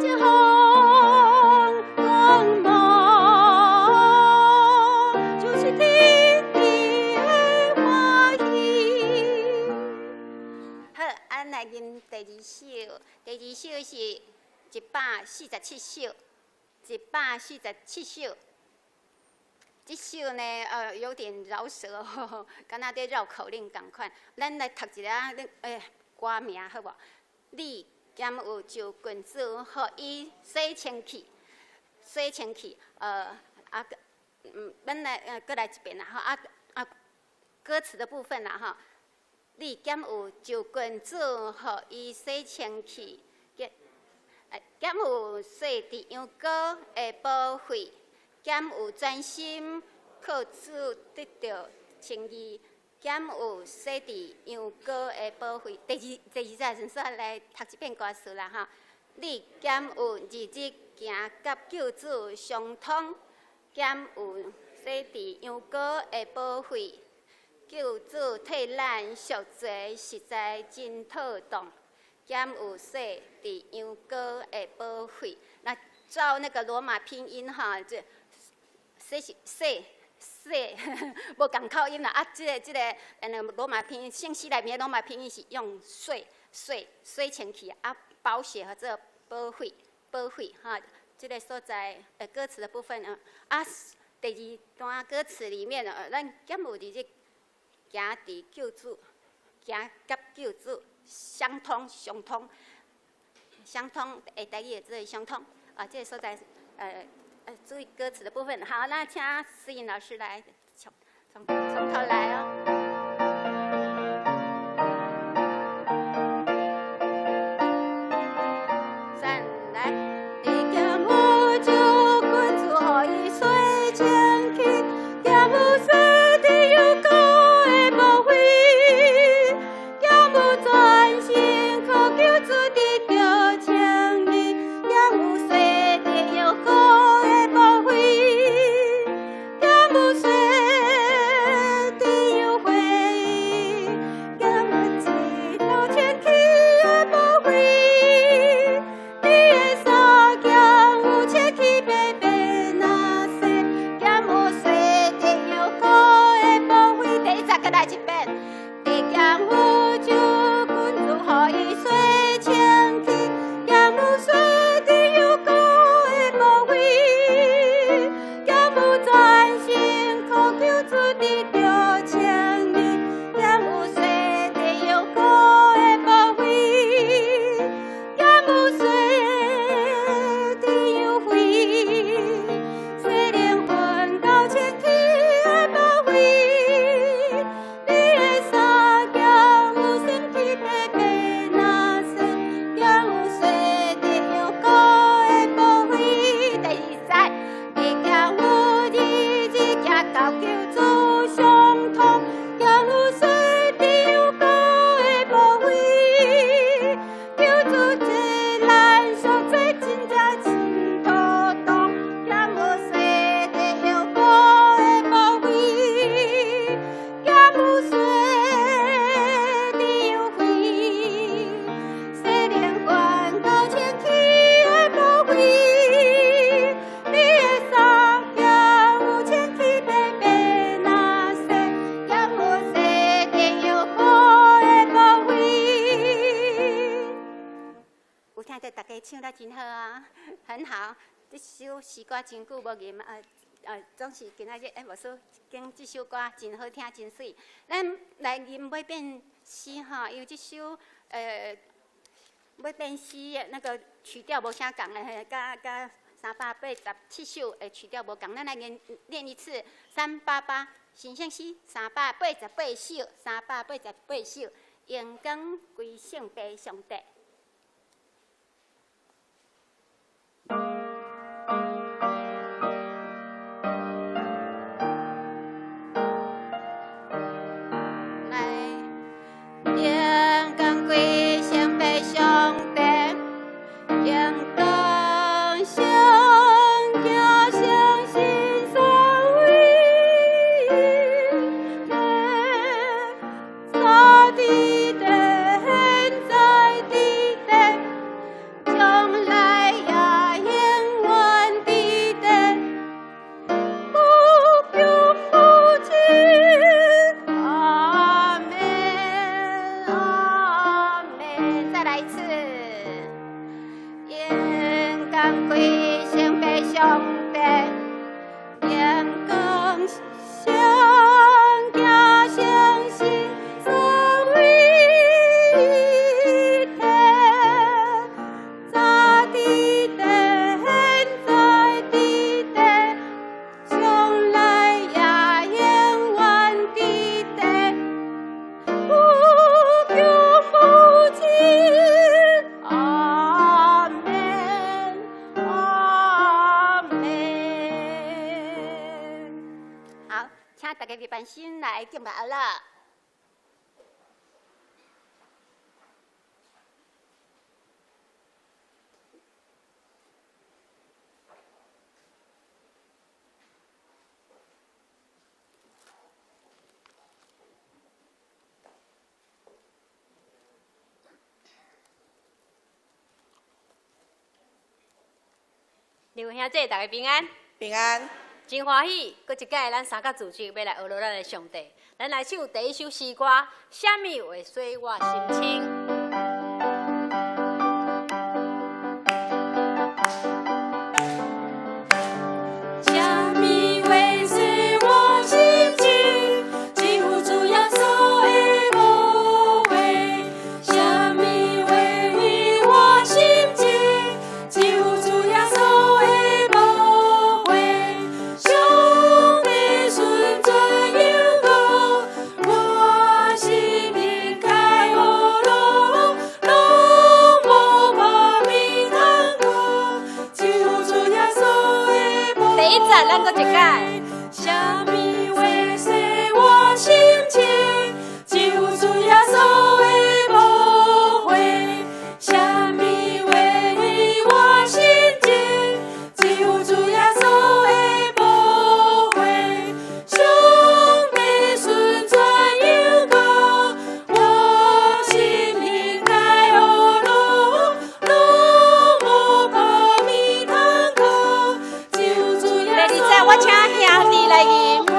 一項光芒，就是天地的歡喜。好，咱來吟第二首，第二首是147首，一百四十七首。這首呢，有點饒舌，敢若佇繞口令仝款。咱來讀一下，歌名好無？你敢有求君主，予伊洗清氣，洗清氣。啊，咱來閣來一遍啦，吼啊啊，歌詞的部分啦，吼。你敢有求君主，予伊洗清氣？敢有洗滌羊羔的寶血？敢有專心靠主得著稱義？敢有洗滌羊羔的寶血？第二節，先煞來讀一遍歌詞啦，吼。你敢有日日行佮救主相通？敢有洗滌羊羔的寶血？救主替咱贖罪，實在真妥當。敢有洗滌羊羔的寶血？那照那個羅馬拼音哈，這洗是洗洗，無仝口音啦。啊，這個羅馬拼音，聖詩內面羅馬拼音是用洗洗洗清氣啊，寶血或者寶血寶血哈。這個所在歌詞的部分啊，啊，第二段歌詞裡面咱敢有日日行佇救主，行佮救主相通相通相通，台語的這個相通啊，這個所在注意歌詞的部分。好，那請思穎老師來從頭來哦。三來。你敢有求君主予伊洗清氣？敢有洗滌羊羔的寶血？敢有專心靠救主得著稱義？敢有洗滌羊羔的寶血？敢有洗滌羊血？敢有一道清氣的寶血？你的衫敢有清氣白白若洗？敢有洗滌羊羔的寶血？第一節閣來一遍。你敢有求君主予伊洗清氣？敢有洗滌羊羔的寶血？敢有專心靠救主得著稱義？敢有洗滌羊羔的寶血？敢有洗滌羊血？洗靈魂到清氣的寶血？你的衫敢有清氣白白若洗？敢有洗滌羊羔的寶血？第二節。你敢有日日行佮救主相通？敢有洗滌羊羔的寶血？救主替咱贖罪，真正真妥當。敢有洗滌羊羔的寶血？敢有洗滌羊血？洗靈魂到清氣的寶血？你的衫敢有清氣白白若洗？敢有洗滌羊羔的寶血？有聽著大家唱得真好啊，很好。這首詩歌真久無吟，總是今仔日牧師講這首歌真好聽，真媠。咱來吟尾變詩吼，因為這首尾變詩的那個曲調無啥仝的，嘿，佮387首的曲調無仝。咱來練練一次388神聖詩三百八十八首，三百八十八首，榮光歸聖父上帝。來，榮光歸聖父上帝，榮光聖子聖神三位一體，早佇地，現在佇地，將來也權貴，聖父上帝，榮光聖子聖神三位一體，早佇地，現在佇地，將來也永遠佇地，無窮無盡。阿們，阿們。好，請大家預備心來敬拜阿樂。兩位兄姐，大家平安。平安。真歡喜，閣一擺咱三角組織欲來學落咱的上帝。咱來唱第一首詩歌，啥物話使我心清？啥物話使我心清？只有主耶穌的無話。啥物話予我心清？只有主耶穌的無話。上帝順轉又高，我心靈開學路，攏無別物通顧，只有主耶穌的無第一節，咱閣一擺。啥物話使我心清？只有主耶穌的無話。啥物話予我心清？只有主耶穌的無話。上帝順轉又高，我心靈開學路，攏無別物通顧，只有主耶第二節，我請兄弟來吟。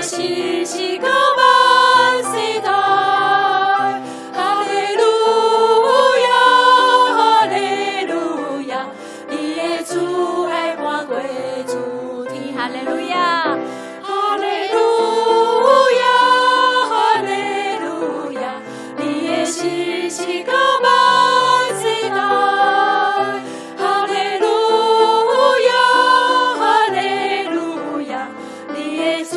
信實到萬世代。哈利路亞，哈利路亞，你的慈愛看過諸天。哈利路亞，哈利路亞，哈利路亞，你的信實到萬世代。哈利路亞，哈利路亞，你的慈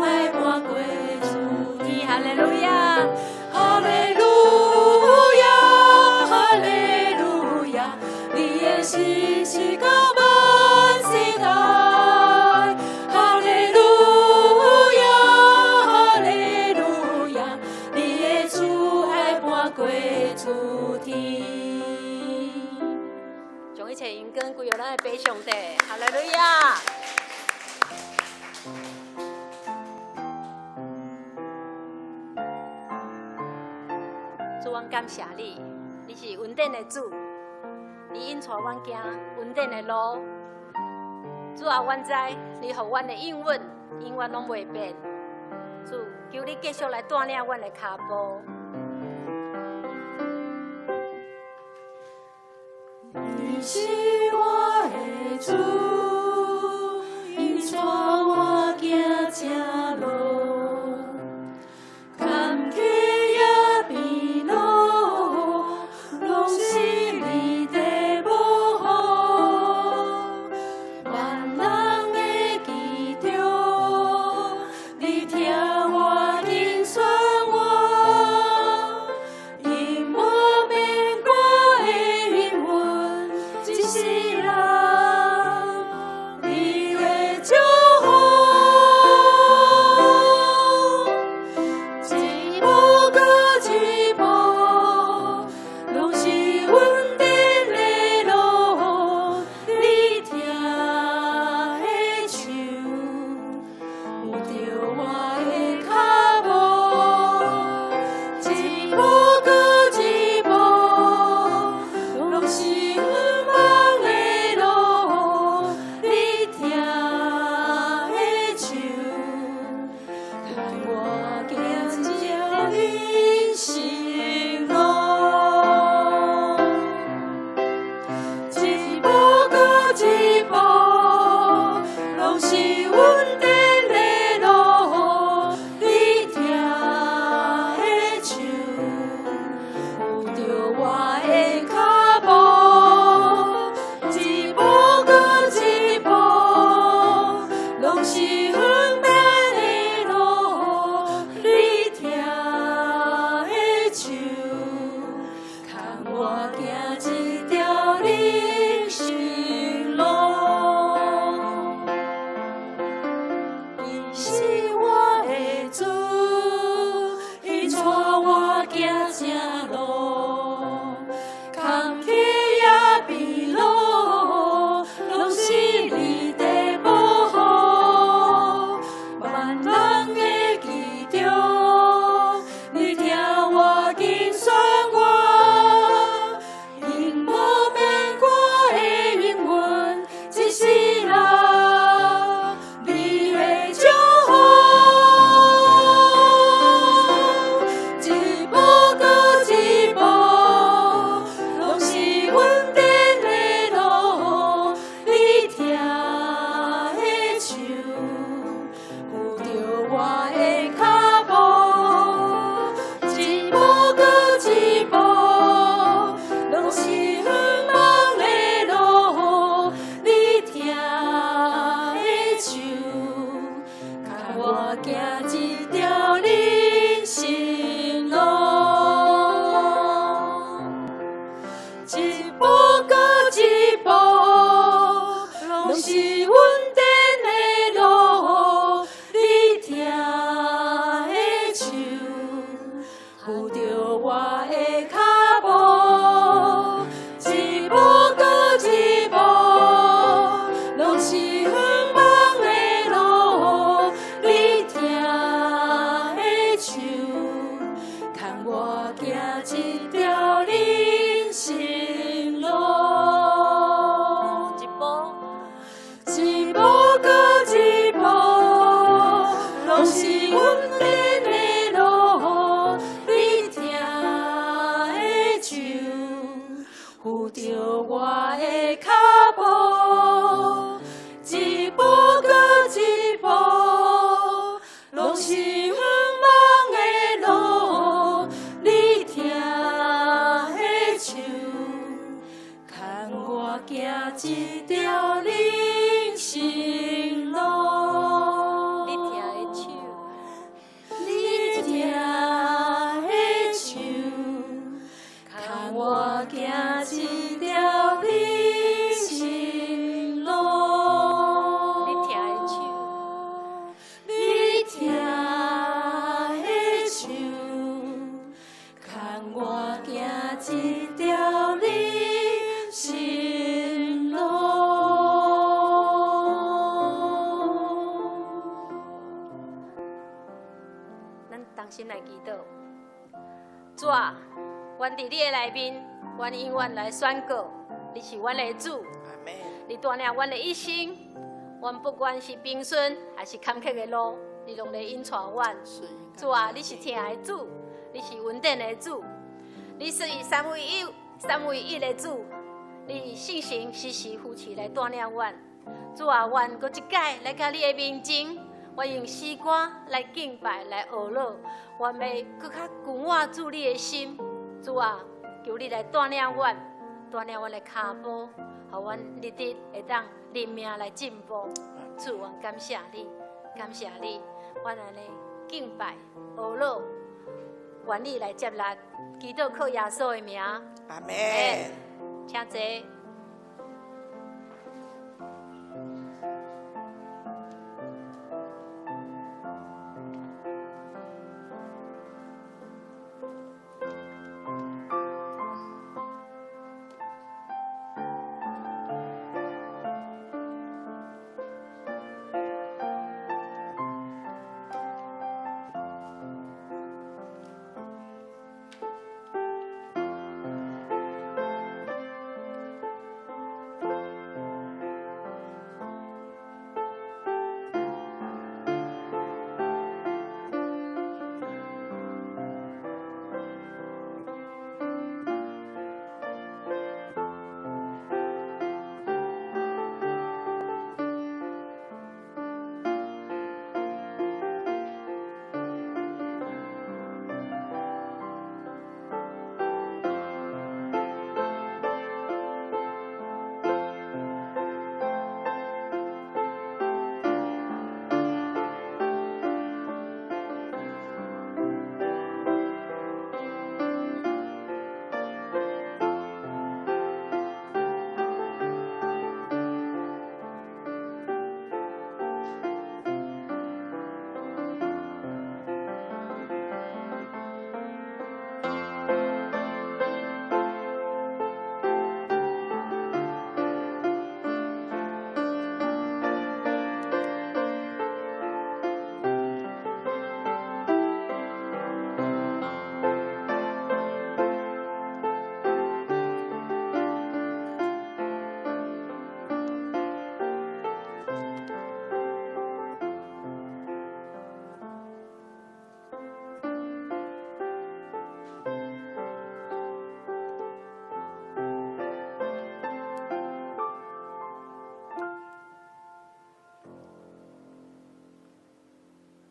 愛看過諸天。哈利路亞，哈利路亞，哈利路亞，你的信實到萬世代。哈利路亞，哈利路亞，你的慈愛看過諸天。將一切榮光歸予咱的父上帝。哈利路亞。主，阮感謝你，你是恩典的主，你引帶阮行恩典的路。主啊，阮知你予阮的應允永遠攏袂變。主，求你繼續來帶領阮的跤步。你是我的主，引帶我行正路，坎坷也變路，攏是你的保護。萬人會記著，你聽我緊選我，因無免我的應允，一世人你會祝福。一步閣一步，攏是恩典的路。你疼的手，扶著我的跤步。一步閣一步，攏是向望的路。你疼的手，牽我行這人生路。一步閣一步，攏是恩典的路。你疼的手，扶著我的跤步。一步閣一步，攏是向前的路。你疼的手，牽我行這條人生路。伊是我的主，伊帶我行正路，坎坷也變路，攏是你的保護。萬人會記著，你疼我緊選我，因無免我的應允，一世人你會祝福。一步閣一步，攏是恩典的路。你疼的手，扶著我的跤步。一步閣一步，攏是向望的路。你疼的手，牽我行這條人生路。一步閣一步，攏是恩典的路。你疼的手，扶著我的跤步。一步閣一步，攏是向望的路。你疼同心來祈禱。主啊，阮佇你的內面，阮永遠來宣告，你是阮的主。阿門。你帶領阮的一生，阮不管是平順還是坎坷的路，你攏咧引帶阮。主啊，你是疼的主，你是恩典的主，你是三位一的主，你聖神時時扶持來帶領阮。主啊，阮閣一擺來到你的面前，我用詩歌來敬拜，來學樂，阮欲閣較緊握住你的心。主啊，求你來帶領阮，帶領阮的跤步，予阮日日會當靈命來進步。主，阮感謝你，感謝你，阮按呢敬拜、學樂，願你來接納，祈禱靠耶穌的名。阿門。請坐。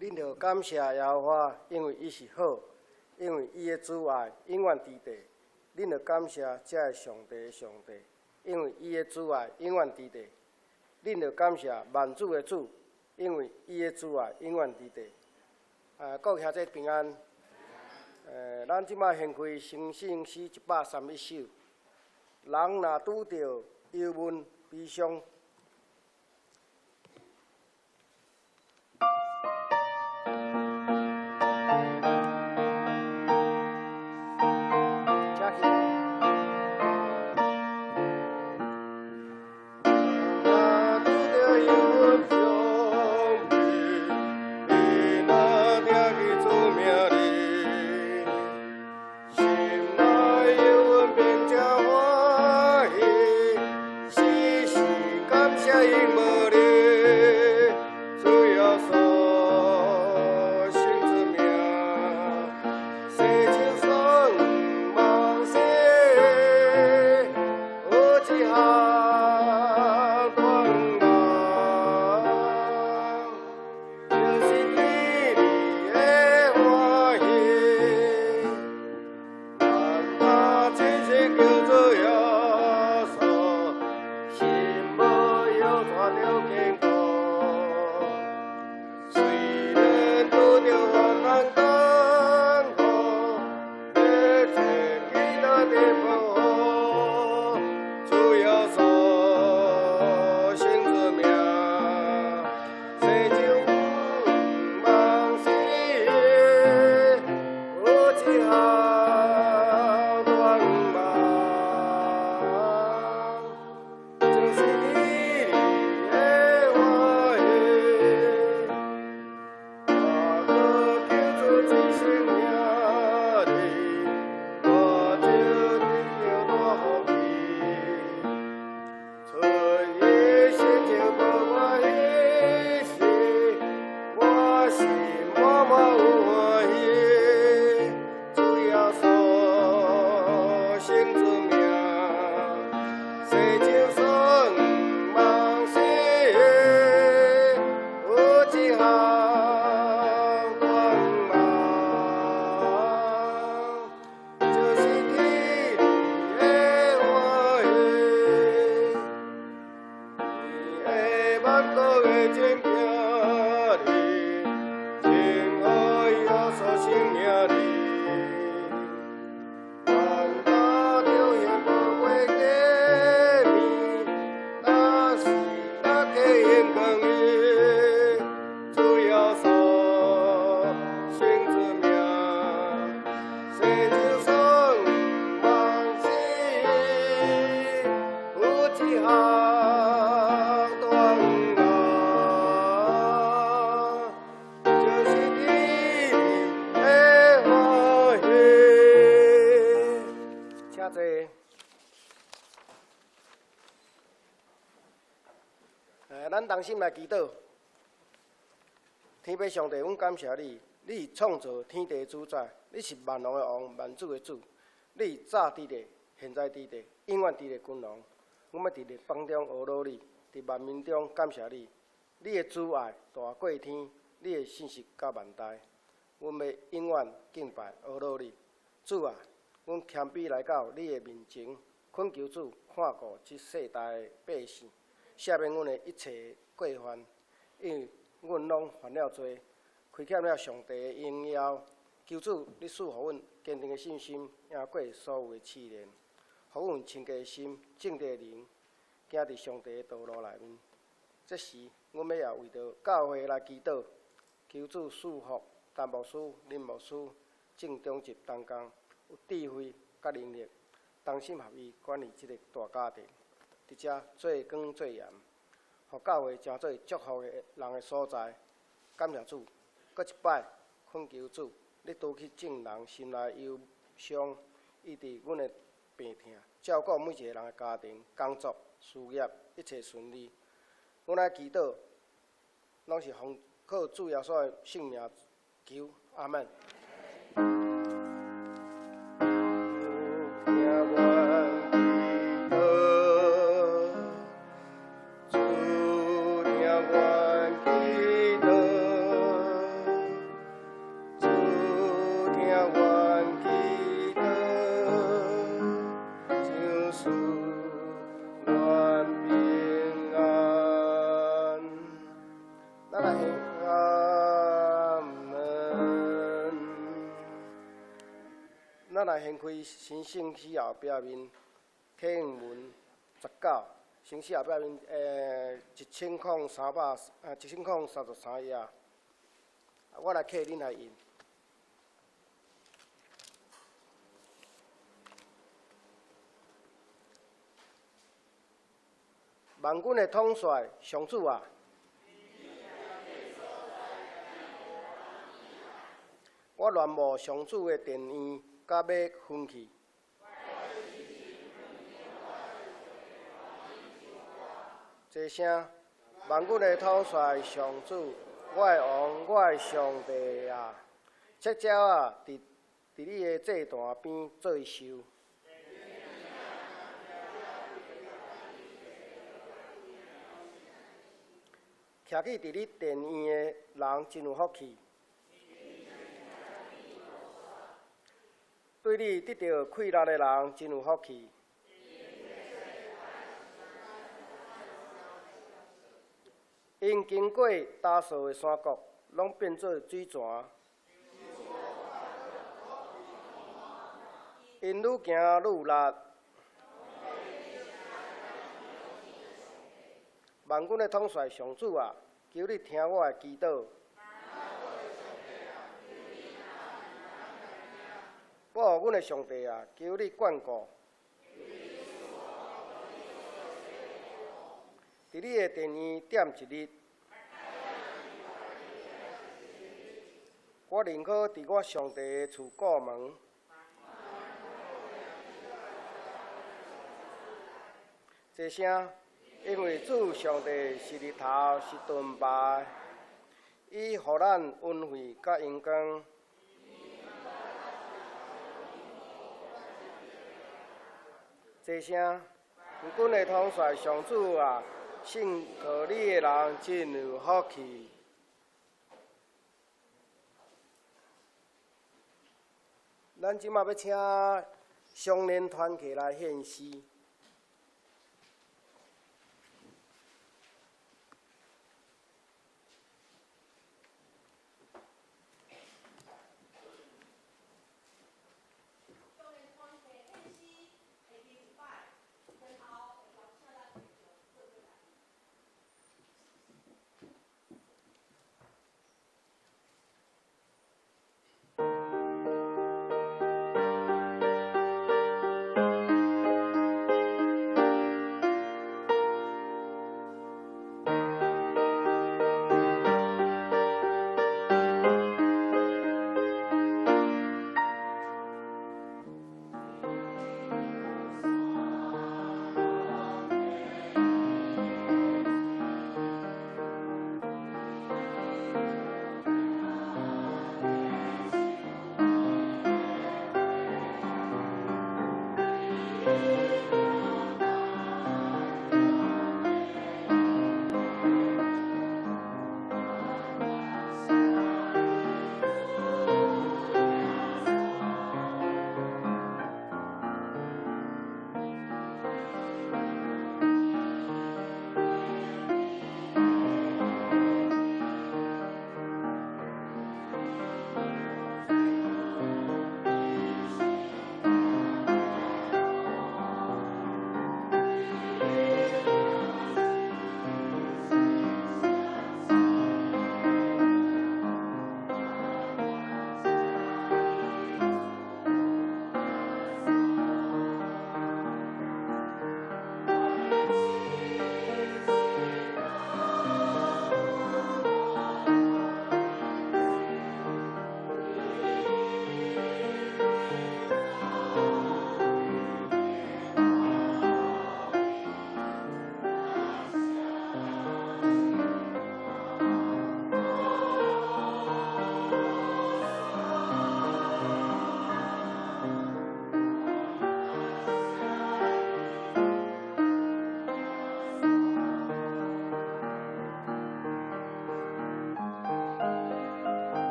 恁著感謝耶和華，因為伊是好，因為伊的慈愛永遠佇地。恁著感謝這个上帝的上帝，因為伊的慈愛永遠佇地。恁著感謝萬主的主，因為伊的慈愛永遠佇地。啊，各位兄弟平安。咱這擺掀開成聖詩131首。人若拄著憂悶悲傷。心內憂鬱變誠歡喜，時時同心來祈禱。天父上帝，阮感謝你，你是創造天地的主宰，你是萬王的王，萬主的主，你是早佇咧，現在佇咧，永遠佇咧君王。阮欲佇列邦中呵咾你，佇萬民中感謝你。你的慈愛大過天，你的信實到萬代。阮欲永遠敬拜呵咾你。主啊，阮謙卑來到你的面前，懇求主看顧這世代的百姓，赦免阮的一切過犯，因為阮攏犯了罪，虧欠了上帝的榮耀。求主，你賜予阮堅定的信心，贏過所有的試煉，予阮有清潔的心、正直的靈，行佇上帝的道路內面。這時，阮欲也為著教會來祈禱，求主賜福陳牧師、林牧師、鄭中集同工有智慧佮能力，同心合意管理這个大家庭，佇遮做光做鹽，予教會成做祝福的人的所在。感謝主，閣一擺懇求主，你除去眾人心內憂傷，醫治阮的病痛，照顧每一个人的家庭、工作、事業，一切順利。阮來祈禱，攏是奉靠主耶穌的聖名求，阿門。聽阮祈禱，主聽阮祈禱，主聽阮祈禱，賞賜阮平安。咱來阿門。咱來掀開神聖死後壁面，啟應文19，神死後壁面1003，1033頁。我來刻，恁來印。萬軍的統帥上主啊！我戀慕上主的殿院，甲欲昏去。齊聲，萬軍的統帥上主，我的王，我的上帝啊！赤鳥仔佇你的祭壇邊做岫。徛起佇你殿院的人真有福氣。對你得著氣力的人真有福氣。𪜶經過焦燥的山谷，攏變做水泉。𪜶愈行愈力。萬軍的統帥上主啊，求你聽我的祈禱。我予阮的上帝啊，求你眷顧。佇你的殿院踮一日，我寧可佇我上帝的厝顧門。齊聲，因為主上帝是日頭，是盾牌，伊予咱恩惠佮榮光。齊聲，萬軍的統帥上主啊，信靠你的人真有福氣。咱這馬欲請少年團契來獻詩。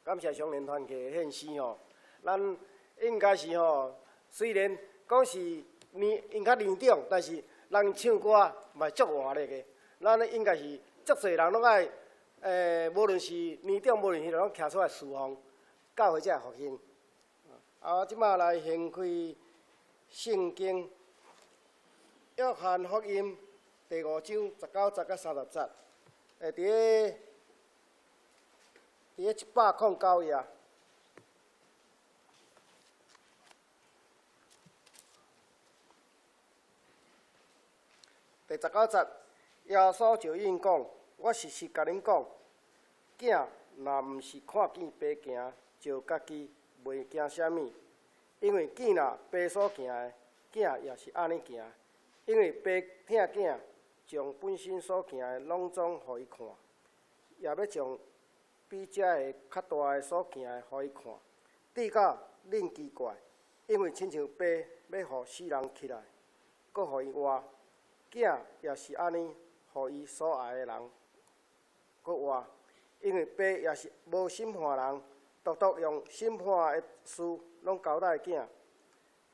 感謝少年團契的獻詩吼，咱應該是吼，雖然講是年𪜶較年長，但是人唱歌嘛足活力的。咱應該是足濟人攏愛，無論是年長，無論是攏徛出來侍奉，教會才會復興。啊，我這擺來掀開聖經，約翰福音第五章十九節到三十節，佇咧109頁。第十九節，耶穌就應講：我實實共恁講，囝若毋是看見爸行，就家己袂行啥物。因為囝若爸所行的，囝也是按呢行。因為爸疼囝，將本身所行的攏總予伊看，也欲將比這个較大的所行的予伊看。至到恁奇怪，因為親像爸欲予死人起來，閣予伊活，囝也是按呢，予伊所愛的人閣活。因為爸也是無審判人，獨獨用審判的事攏交代囝，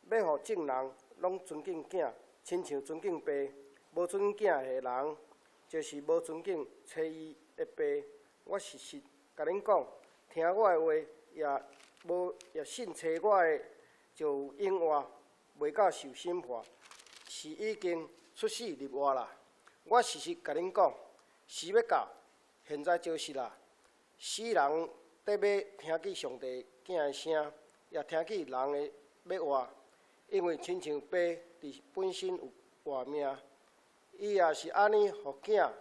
欲予眾人攏尊敬囝，親像尊敬爸。無尊敬囝的人，就是無尊敬差伊的爸。我實實共恁講，聽我的話，也無也信差我的，就有永活，袂到受審判，是已經出死入活啦。我實實共恁講，時欲到，現在就是啦。死人得欲聽見上帝囝的聲，也聽見人的欲活，因為親像爸佇本身有活命，伊也是按呢予囝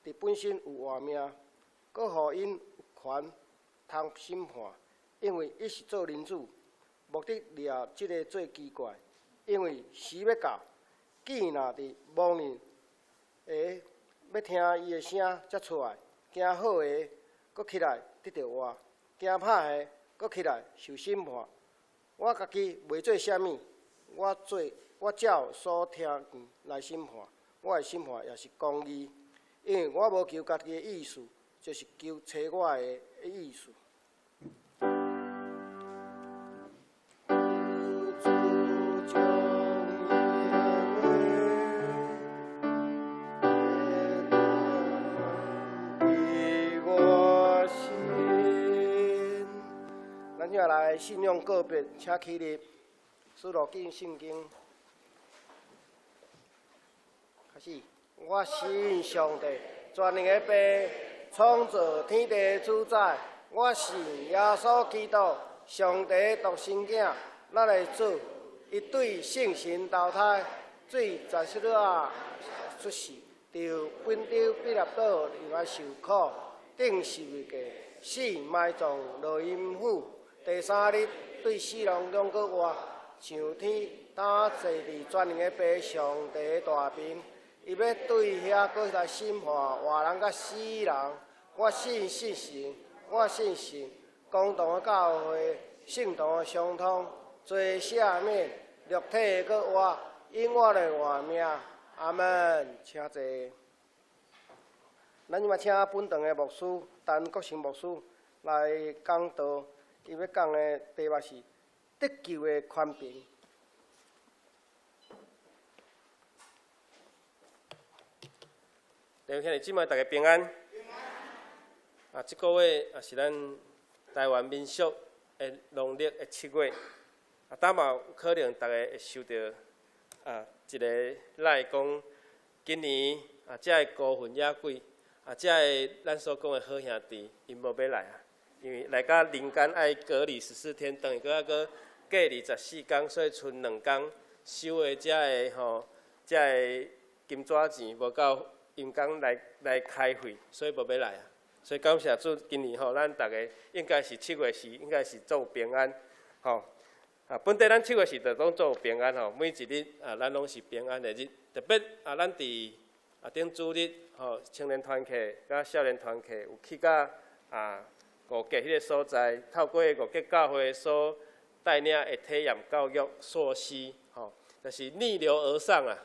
佇本身有活命，閣予𪜶有權通審判，因為伊是做人子，目的掠這个做奇怪，因為時欲到，囝若佇墓裡的欲聽伊的聲才出來，行好的閣起來得著活，行歹的閣起來受審判。我家己袂做啥物，我做我照所聽見來審判，我的審判也是公義，因為我無求家己的意思，就是求差我的意思。主將伊的話佇我心。咱現在來信仰告白，請起立，使徒經聖經開始。我信上帝，全能的父，創造天地主宰。我信耶穌基督，上帝獨生囝，咱的主。伊對聖神投胎，對十四仔出世，佇本丟彼拉多入來受苦，釘十字架，死埋葬落陰府。第三日對死人中閣活，上天，擔坐佇全能的父上帝大爿。伊欲對遐閣來審判活人佮死人。我信聖神，我信神，公同的教會，聖徒的相通，罪赦免，肉體的閣活，永遠的活命。阿門。請坐。咱這擺請本堂的牧師陳國成牧師來講道，伊欲講的題目是得救的權柄。弟兄兄弟姊妹，大家平安。啊，這個月也是咱台灣民俗的農曆的七月。啊，當嘛有可能大家會收著啊一個來講，今年啊，這个孤魂野鬼啊，這个咱所講的好兄弟，𪜶無欲來啊，因為來到人間愛隔離14天，等於閣愛閣隔離14天，所以賰兩工收的這个吼，這个金紙錢無夠陰間來開費，所以無欲來啊。所以感謝主，今年吼，咱逐家應該是七月時，應該是做平安，吼。啊，本底咱七月時就攏做平安吼，每一日啊，咱攏是平安的日。特別啊，咱佇啊頂主日吼，青年團契佮少年團契有去到啊五結彼个所在，透過五結教會所帶領的體驗教育碩士，吼，就是逆流而上啊。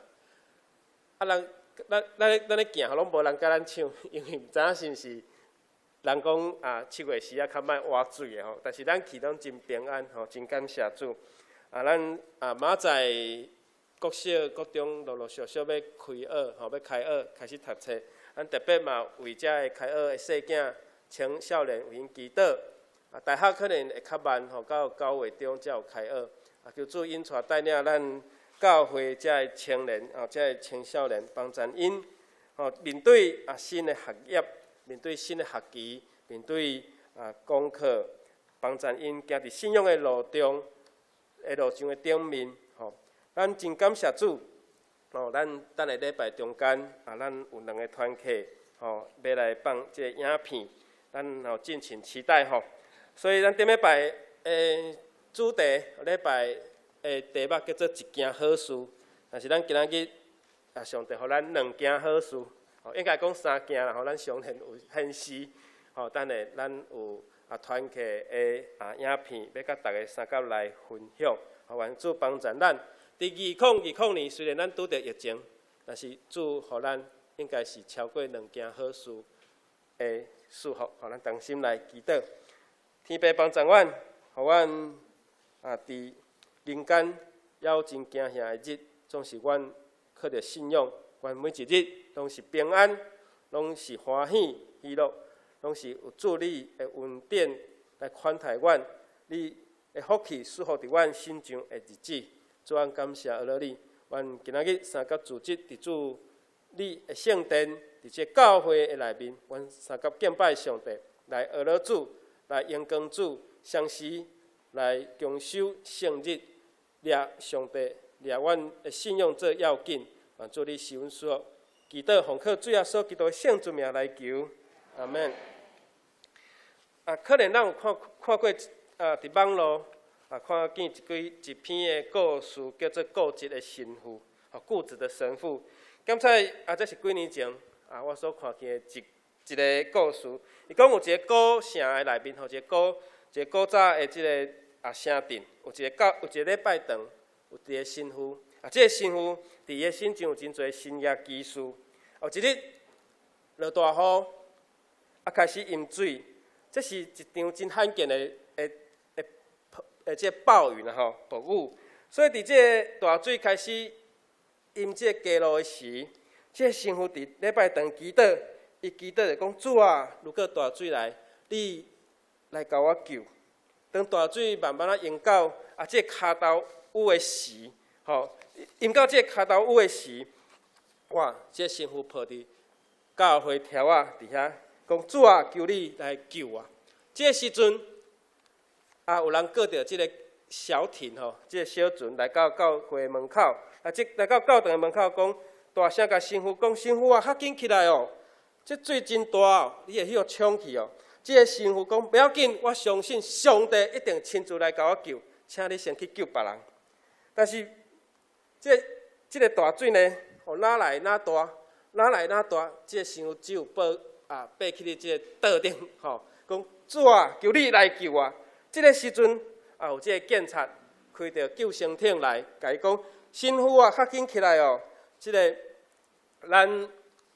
啊，人咱咧行，攏無人共咱搶，因為毋知影是毋是人講啊，7月時啊較歹倚水的吼，但是咱去攏真平安吼，真感謝主。啊，咱啊明仔載國小、國中陸陸續續欲開學吼，欲開學開始讀冊。咱特別嘛為遮个開學的細囝、青少年為𪜶祈禱。啊，大學可能會較慢吼，到9月中才有開學。啊，求主引帶帶領咱教會遮个青年啊，遮个青少年幫贊𪜶吼，面對啊新的學業，面對新的學期，面對啊功課，幫贊𪜶行佇信仰的路中，的路上的頂面吼。咱真感謝主，吼，咱等下禮拜中間啊，咱有兩個團契吼，欲來放這个影片，咱吼敬請期待吼。所以咱頂禮拜的主題，禮拜的題目叫做一件好事，但是咱今仔日啊，上帝予咱兩件好事，吼，應該講三件啦，吼，咱上現有現時，吼，等下咱有啊團契的啊影片，欲佮大家相佮來分享，吼，願主幫助咱。佇2020年，雖然咱拄著疫情，但是主予咱應該是超過兩件好事的祝福，予咱同心來祈禱。天父幫助阮，予阮啊佇人間猶真驚嚇的日，總是阮靠著信仰，阮每一日攏是平安，攏是歡喜喜樂，攏是有主你的恩典來款待阮，你的福氣賜福佇阮身上的日子。主，阮感謝阿羅你，阮今仔日相佮組織佇主你的聖殿，佇這教會的內面，阮相佮敬拜上帝，來阿羅主，來榮光主，相時來共守聖日，掠上帝，掠阮的信仰做要緊。願主你賜阮祝福，祈禱奉靠主耶穌基督的聖尊名來求，阿門。啊，可能咱有看看過啊，佇網路啊，看見一幾一篇的故事，叫做《固執的神父》，啊，固執的神父。敢猜啊，這是幾年前啊，我所看見的一一个故事。伊講有一个古城的內面，吼，一个古一个古早的這个啊城鎮，有一个教，有一个禮拜堂，有一个神父。啊，這个神父佇伊的身上有真濟神蹟奇事。有一日落大雨，啊，開始淹水，這是一場真罕見的的的的這个暴雨啦吼，暴雨。所以佇這个大水開始淹這个街路的時，這个神父佇禮拜堂祈禱，伊祈禱就講：主啊，如果大水來，你來共我救。當大水慢慢仔淹到啊，這个跤頭趺的時，吼，淹到這个跤頭趺的時，哇！這個神父抱佇教會柱仔佇遐講：主啊，求你來救我。這個時陣啊，有人駕著這个小艇吼，這個小船來到教會門口，啊，這來到教堂的門口，講大聲共神父講：神父啊，較緊起來哦！這水真大哦，你會予沖去哦。這個神父講：不要緊，我相信上帝一定親自來共我救，請你先去救別人。但是，這這个大水呢，哦，哪來哪大，哪來哪大，這個神父只有爬啊，爬去佇這個桌頂，吼，講主啊，求你來救我。這个時陣啊，有這个警察開著救生艇來，共伊講：神父啊，較緊起來哦！這个咱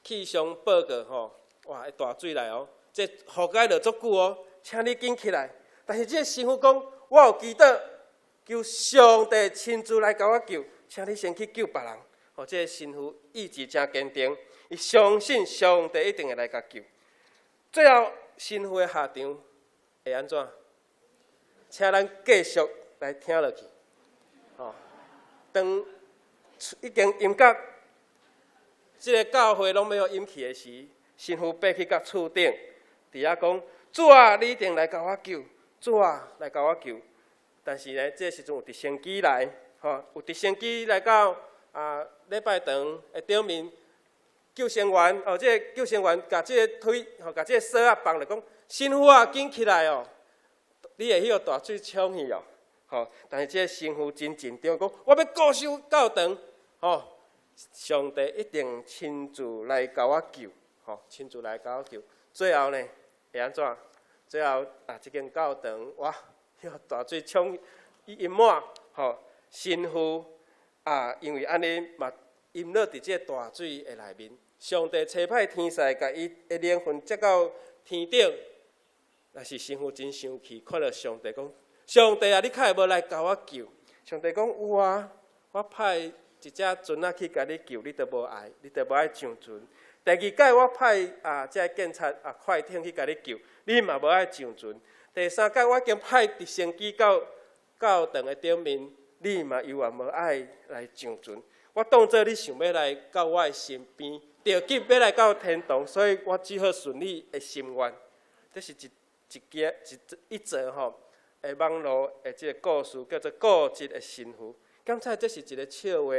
氣象報告吼，哇，會大水來哦，這雨該落足久哦，請你緊起來。但是這个神父講，我有祈禱，求上帝親自來共我救，請你先去救別人。哦，這个神父意志誠堅定，伊相信上帝一定會來共救。最後，神父的下場會按怎？請咱繼續來聽落去。吼，當已經淹到這个教會攏欲予淹去的時，神父爬去到厝頂，佇遐講：主啊，你一定來共我救！主啊，來共我救！但是呢，這個時陣有直升機來，吼，有直升機來到啊禮拜堂的頂面，救生員哦，這個救生員共這个推，吼，共這个索仔放落講：神父啊，緊起來哦！你會予大水沖去哦，吼！但是這个神父真緊張，講我欲固守教堂，吼！上帝一定親自來共我救，吼！親自來共我救。最後呢，會按怎？最後啊，這間教堂哇，予大水沖淹滿，吼！神父啊，因為按呢嘛淹落佇這個大水的內面，上帝差派天使共伊的靈魂接到天頂。但是神父真生氣，看著上帝講：上帝啊，你較會無來共我救？上帝講有啊，我派一隻船仔去共你救，你都無愛，你都無愛上船。第二擺我派啊，這個警察啊快艇去共你救，你嘛無愛上船。第三擺我已經派直升機到教堂的頂面，你嘛猶原無愛來上船。我當做你想欲來到我的身邊，著急欲來到天堂，所以我只好順你的心願。這是一一件一一則吼，的網路的這個故事，叫做固執的神父。感覺這是一個笑話，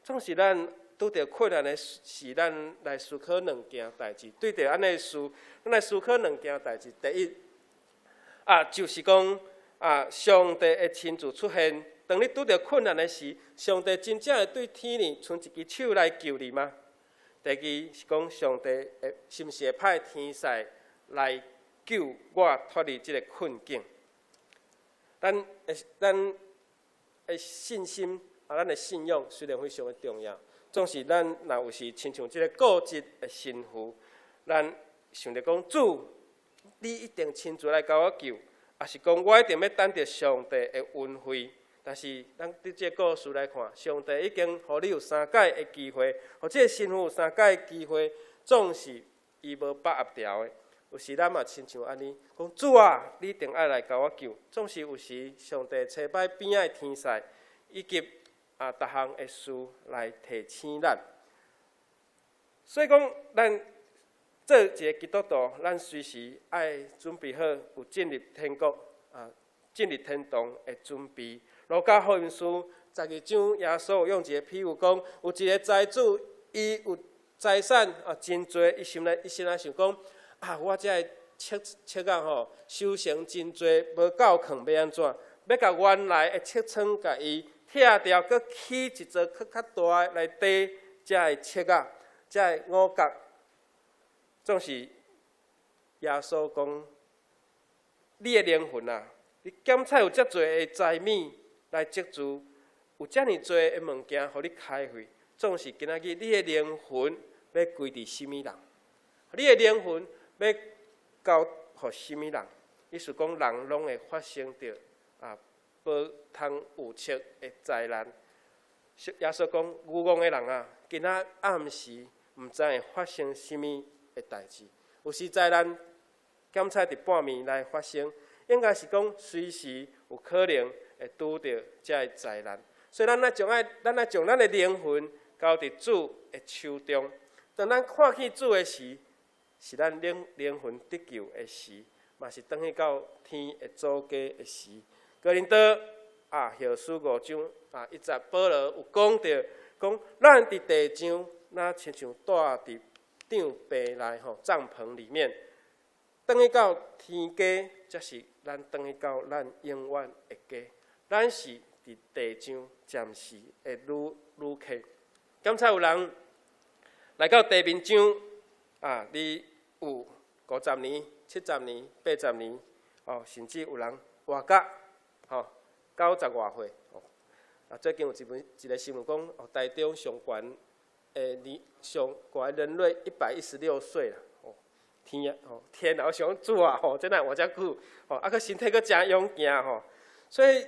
總是咱拄著困難的時，咱來思考兩件代誌。對著按呢事，咱來思考兩件代誌。第一，啊，就是講啊，上帝會親自出現。當你拄著困難的時，上帝真正會對天裡伸一支手來救你嗎？第二是講，上帝會是毋是會派天使來救我脫離這個困境？咱的信心啊，咱的信仰雖然非常的重要，總是咱若有時親像這個固執的神父，咱想著講主，你一定親自來共我救，抑是講我一定欲等著上帝的恩惠。但是咱佇這個故事來看，上帝已經予你有三擺的機會，予這個神父有三擺的機會，總是伊無把握牢的。有時咱嘛親像按呢，講主啊，你一定愛來共我救。總是有時上帝差派邊仔的天使，以及啊逐項的事來提醒咱。所以講，咱做一個基督徒，咱隨時愛準備好有進入天國啊，進入天堂的準備。路加福音書12章，耶穌有用一個比喻講，有一個財主，伊有財產啊真濟，伊心內伊心內想講啊，我這个粟粟仔吼，收成真濟，無夠囥，欲按怎？欲共原來的粟倉共伊拆掉，閣起一座閣較大的來貯這个粟仔，這个五穀。總是耶穌講，你的靈魂啊，你檢採有遮濟的財物來積聚，有遮爾濟的物件予你開費，總是今仔日你的靈魂欲歸佇啥物人？你的靈魂欲交予啥物人？意思講，人攏會發生著啊，無通預測的災難。耶穌講，愚戇的人啊，今仔暗時毋知會發生啥物的代誌。有時災難檢採佇半暝來發生，應該是講隨時有可能會拄著這个災難。所以咱愛將愛，咱愛將咱的靈魂交佇主的手中。當咱看見主的時，是咱靈靈魂得救的時，嘛是轉去到天的祖家的時。哥林多啊，後書5章啊1節，保羅有講著，講咱佇地上，若親像住佇帳棚內吼，帳篷裡面，轉去到天家，才是咱轉去到咱永遠的家。咱是佇地上暫時的旅旅客。敢才有人來到地面上啊？你有50年、70年、80年，哦，甚至有人活甲吼90外歲。哦，啊，最近有一本一個新聞講，哦，台中上懸的年上懸人類116歲啦。哦，天啊，哦，天啊！我想主啊，吼，這哪會活遮久？吼，啊，閣身體閣誠勇健吼。所以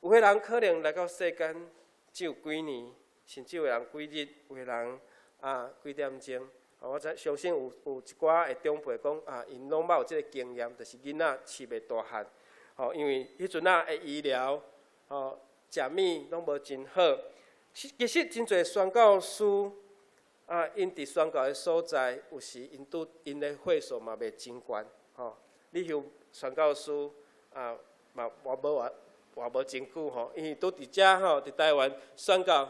有的人可能來到世間只有幾年，甚至有人幾日，有的人啊幾點鐘。我才相信有有一寡的長輩講啊，𪜶攏捌有這個經驗，就是囡仔飼袂大漢，吼，因為彼陣仔的醫療，吼，食物攏無真好。其實真濟宣教師啊，𪜶佇宣教的所在，有時𪜶拄𪜶的歲數嘛袂真懸，吼。你有宣教師啊，嘛活無活活無真久吼，因為拄佇遮吼，佇台灣宣教，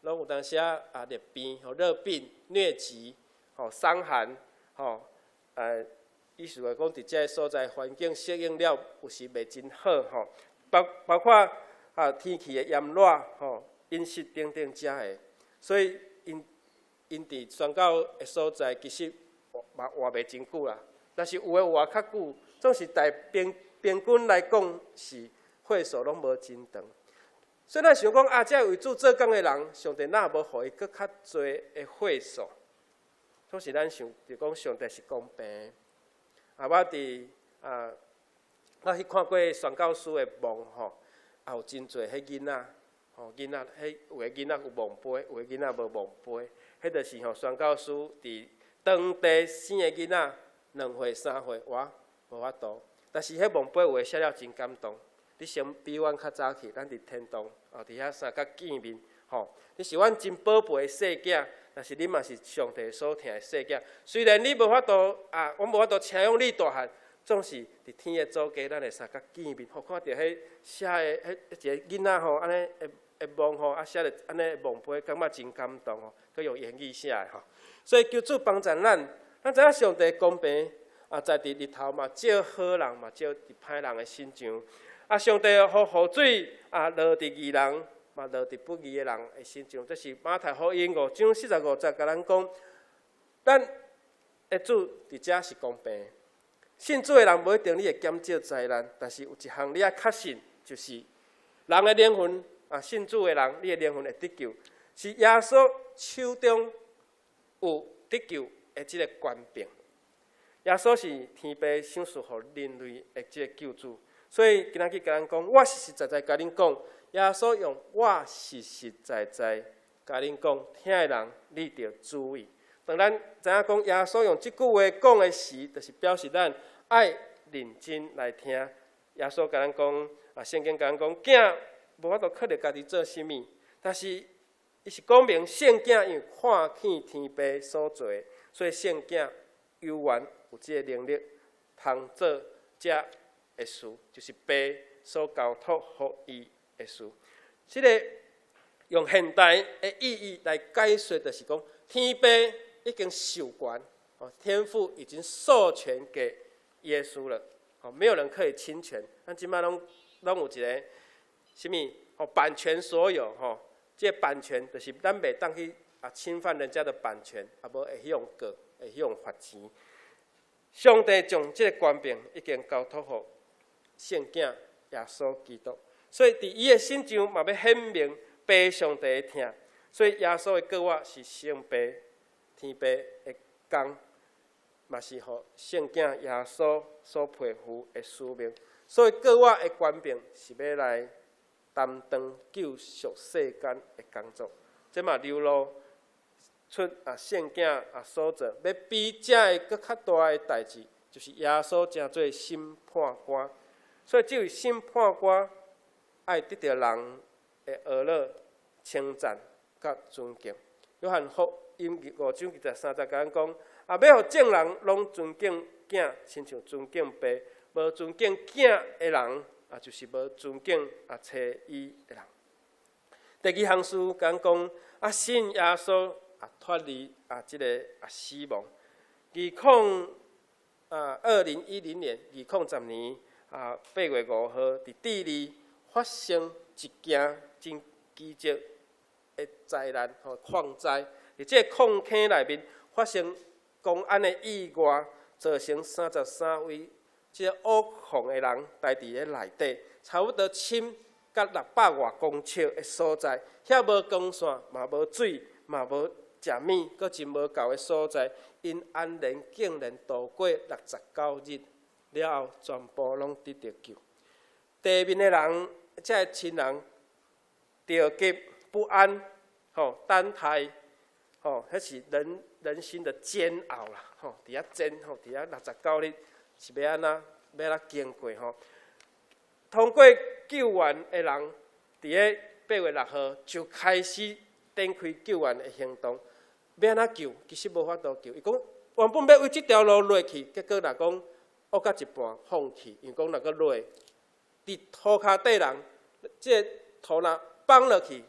攏有當時啊熱病吼，熱病、瘧疾。吼，傷寒，吼，意思來講，佇這个所在環境適應了，有時袂真好，吼，包包括啊天氣的炎熱，吼，飲食等等遮个，所以𪜶𪜶佇宣教的所在，其實嘛活袂真久啦。但是有的活較久，總是大平平均來講是歲數攏無真長。所以咱想講啊，這為主做工的人，上帝若無予伊閣較濟的歲數？總是咱想，就講上帝是公平。啊，我佇啊我去看過宣教師的墓吼，也有真濟彼囡仔，吼囡仔，彼有的囡仔有墓碑，有的囡仔無墓碑。彼就是吼宣教師佇當地生的囡仔，2歲3歲，哇，無法度。但是彼墓碑有的寫了真感動。你先比阮較早去，咱佇天堂，哦，佇遐相佮見面，吼。你是阮真寶貝的細囝，但是你嘛是上帝所疼的細囝。雖然你無法度啊，阮無法度請養你大漢，總是佇天的祖家，咱會相佮見面。吼，看著彼寫的彼一個囡仔吼，按呢會會墓吼，啊寫著按呢墓碑，感覺真感動吼，閣用英語寫的吼。所以求主幫助咱，咱知影上帝公平啊，在佇日頭嘛照好人，嘛照佇歹人的身上。啊，上帝予雨水啊落佇義人，嘛落佇不義的人的身上。這是馬太福音5章45節共咱講，咱的主佇遮是公平。信主的人無一定你會減少災難，但是有一項你愛確信，就是人的靈魂啊，信主的人，你的靈魂會得救，是耶穌手中有得救的這个權柄。耶穌是天父賞賜予人類的這个救主，所以今仔日共咱講，我實實在在共恁講，耶穌用我實實在在共恁講，聽的人你著注意。當咱知影講耶穌用這句話講的時，就是表示咱愛認真來聽。耶穌共咱講，啊，聖經共咱講，囝無法度靠著家己做啥物，但是伊是講明聖囝因為看見天父所做的，所以聖囝有緣有這个能力，通做這个事，就是父所交託予伊的事。這个用現代的意義來解說，就是講天父已經授權，哦，天父已經授權給耶穌了，哦，沒有人可以侵權。咱這擺攏攏有一个啥物？哦，版權所有，吼，這个版權就是咱袂當去啊侵犯人家的版權，啊無會去予告，會去予罰錢。上帝將這个權柄已經交託予聖囝耶穌基督，所以佇伊的身上嘛欲顯明父上帝的疼。所以耶穌的過活是聖父天父的工，嘛是予聖囝耶穌所背負的使命。所以過活的權柄是欲來擔當救贖世間的工作。這嘛流露出啊聖囝啊所做，欲比這个閣較大的代誌，就是耶穌成做審判官。所以這位審判官愛得著人的呵咾、稱讚佮尊敬。約翰福音5章23節共咱講，啊，欲予眾人攏尊敬囝，親像尊敬父；無尊敬囝的人，啊，就是無尊敬啊差伊的人。第二項事共咱講，啊，信耶穌啊，脫離啊這个啊死亡。2010年，2010年啊8月5號，佇智利發生一件真奇蹟的災難，吼礦災。佇這个礦坑內面發生公安的意外，造成33位這个挖礦的人待佇咧內底，差不多深甲600外公尺的所在，遐無光線，嘛無水，嘛無食物，閣真無夠的所在，𪜶安然竟然度過69日了後，全部攏得著救。地面的人，這个親人著急不安，吼等待，吼，彼是人人心的煎熬啦，吼，佇遐煎，吼，佇遐69日是欲按怎，欲按怎經過吼？通過救援的人，佇咧8月6號就開始展開救援的行動。欲按怎救？其實無法度救。伊講原本欲為這條路落去，結果若講挖到一半放棄，因為講若閣落，佇塗跤底人，這个土若放落去，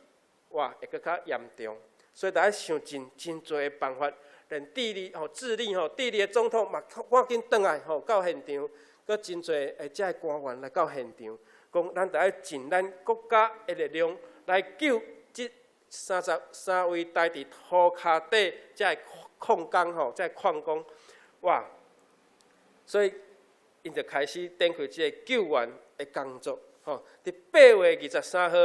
哇，會閣較嚴重。所以著愛想盡真濟的辦法，連智利吼、智利吼、智利的總統嘛趕緊轉來吼到現場，閣真濟的這个官員來到現場，講咱著愛盡咱國家的力量來救這33位待佇塗跤底這个礦工吼，這个礦工，哇！所以𪜶就開始展開這个救援的工作，吼。佇8月23號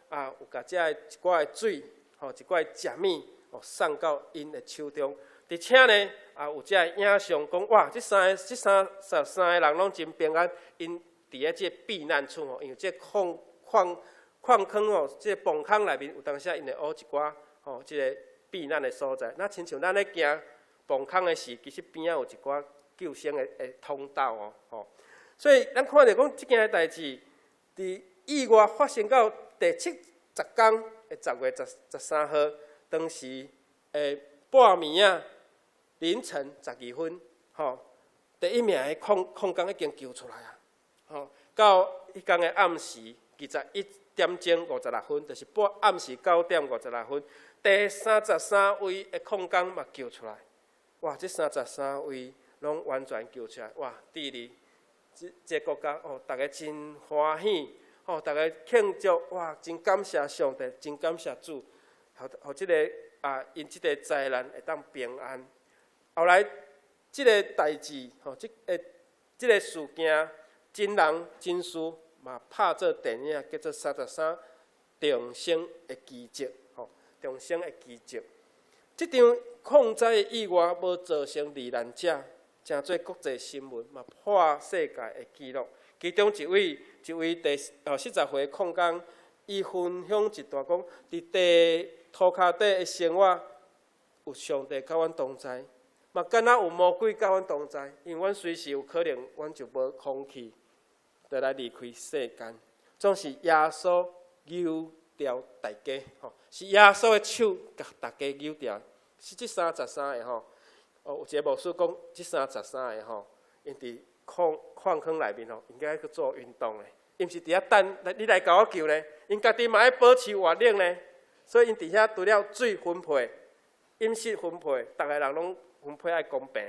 啊，有共這个一寡的水，吼，一寡的食物，哦，送到𪜶的手中。而且呢，啊，有這个影像講，哇，這三個這33個人攏真平安，𪜶 佇咧這個避難處吼，因為這礦礦礦坑吼，這個崩坑內面有當時𪜶會挖一寡吼，這個避難的所在。那親像咱咧行崩坑的時，其實邊仔有一寡救生的通道哦，吼。所以咱看著講這件代誌，佇意外發生到第七十工的10月13號，當時的半暝仔凌晨12分，吼，第一名的礦工已經救出來啊，吼，到彼工的暗時21點鐘56分，就是半暗時9點56分，第33位的礦工嘛救出來，哇！這三十三位攏完全救出來，哇！智利這這個國家哦，逐家真歡喜，哦，逐家慶祝，哇！真感謝上帝，真感謝主，予予這个啊，𪜶這个災難會當平安。後來這个代誌，吼，這个事件，真人真事嘛拍做電影，叫做《三十三重生的奇蹟》，吼，重生的奇蹟。這場礦災的意外無造成罹難者，成做國際新聞，嘛破世界的紀錄。其中一位一位第哦四十歲礦工，伊分享一段講，佇地塗跤底的生活，有上帝佮阮同在，嘛敢若有魔鬼佮阮同在，因為阮隨時有可能，阮就無空氣，就來離開世間。總是耶穌救著大家，吼，是耶穌的手共大家救著。是這三十三个吼，哦，有一個牧師講，這三十三个吼，𪜶佇礦礦坑內面吼，應該去做運動的，𪜶毋是佇遐等，你來共我救呢？𪜶家己嘛愛保持活力呢，所以𪜶佇遐除了水分配、飲食分配，逐个人攏分配愛公平。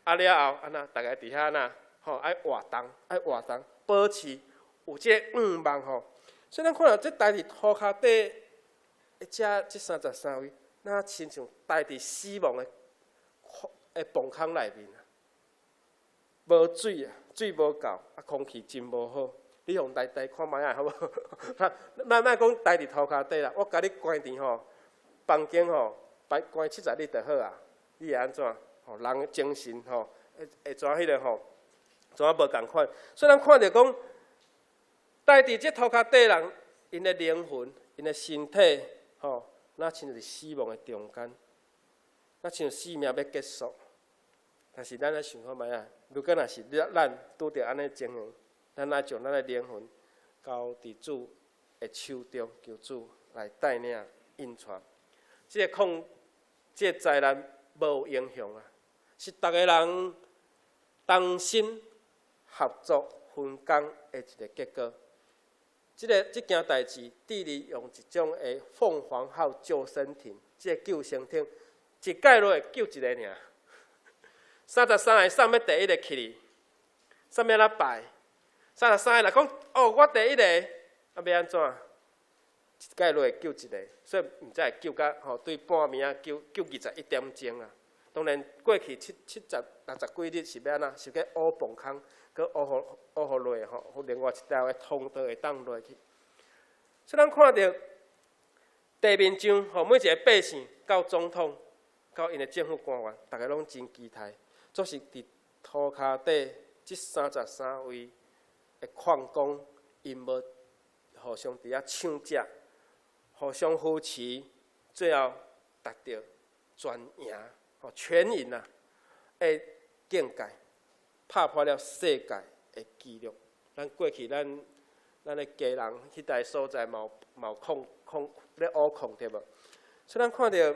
啊了後，按怎，逐个佇遐若，吼愛活動，愛活動，保持有這個願望吼。所以咱看著這待佇塗跤底，這這三十三位，若親像待佇死亡的的崩坑內面啊，無水啊，水無夠，啊空氣真無好。你予來待看覓仔好無？莫莫講待佇塗跤底啦，我共你關佇吼房間吼，擺關70日就好啊。你會按怎？吼，人的精神吼，會會怎彼个吼，怎無仝款？所以咱看著講，待佇這塗跤底人，𪜶的靈魂、𪜶的身體，吼，若親像佇死亡的中間，若親像生命欲結束。但是咱來想看覓仔，如果若是咱拄著按呢情形，咱愛將咱的靈魂交佇主的手中，求主來帶領引帶。這个礦，這个災難無影響啊，是逐个人同心合作分工的一个結果。這个這件代誌，智利用一種的鳳凰號救生艇，這个救生艇，一蓋落去救一個爾。三十三个啥物第一个去哩？啥物來排？三十三个若講哦，我第一个，啊欲按怎？一蓋落去救一個，所以毋知會救甲吼，對半暝仔救救21點鐘啊。當然過去七七十六十幾日是欲按怎？是去挖崩坑，閣挖予挖予落吼，另外一條的通道會當落去。所以咱看著地面上吼，每一个百姓到總統，到𪜶的政府官員，逐个攏真期待，總是佇塗跤底這三十三位的礦工，𪜶無互相佇遐搶食，互相扶持，最後達到全贏，吼全贏啊！的境界，拍破了世界的紀錄。咱過去咱咱的家人彼塊所在嘛有嘛有礦礦咧挖礦對無？所以咱看著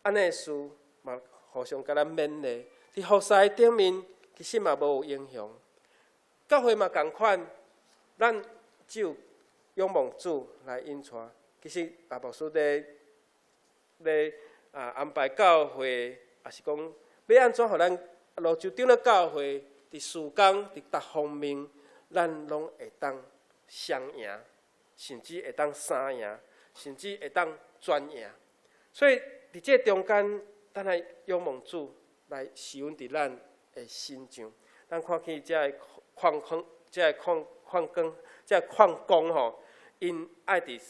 按呢的事嘛，互相共咱勉勵。佇服侍頂面，其實嘛無有影響。教會嘛仝款，咱只有仰望主來引帶。其實啊，牧師咧咧啊安排教會，也是講欲按怎予咱蘆洲長老教會佇事工佇逐方面，咱攏會當雙贏，甚至會當三贏，甚至會當全贏。所以佇這中間，咱來仰望主來施恩佇咱的身上。咱看見這个礦坑、這个礦礦工、這个礦工吼，𪜶愛佇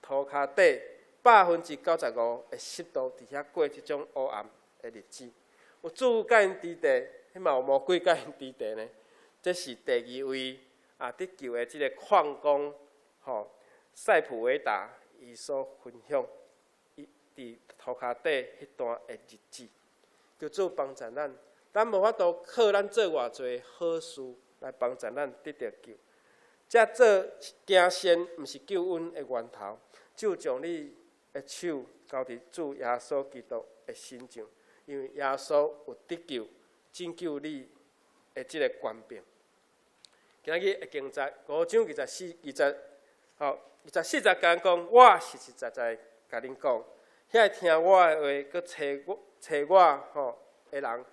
塗跤底95%的濕度佇遐過這種黑暗的日子。有主佮𪜶佇地，彼嘛有魔鬼佮𪜶佇地呢。這是第二位啊得救的這个礦工吼，塞普維達伊所分享，伊佇塗跤底彼段的日子。求主幫助咱，咱無法度靠咱做偌濟好事來幫助咱得著救。這做行善毋是救恩的源頭，只有將你的手交佇主耶穌基督的身上，因為耶穌有得救、拯救你的這个權柄。今日的經節五章24、20，吼，24節共講，我實實在在共恁講，遐個聽我的話，閣揣我、揣我吼的人，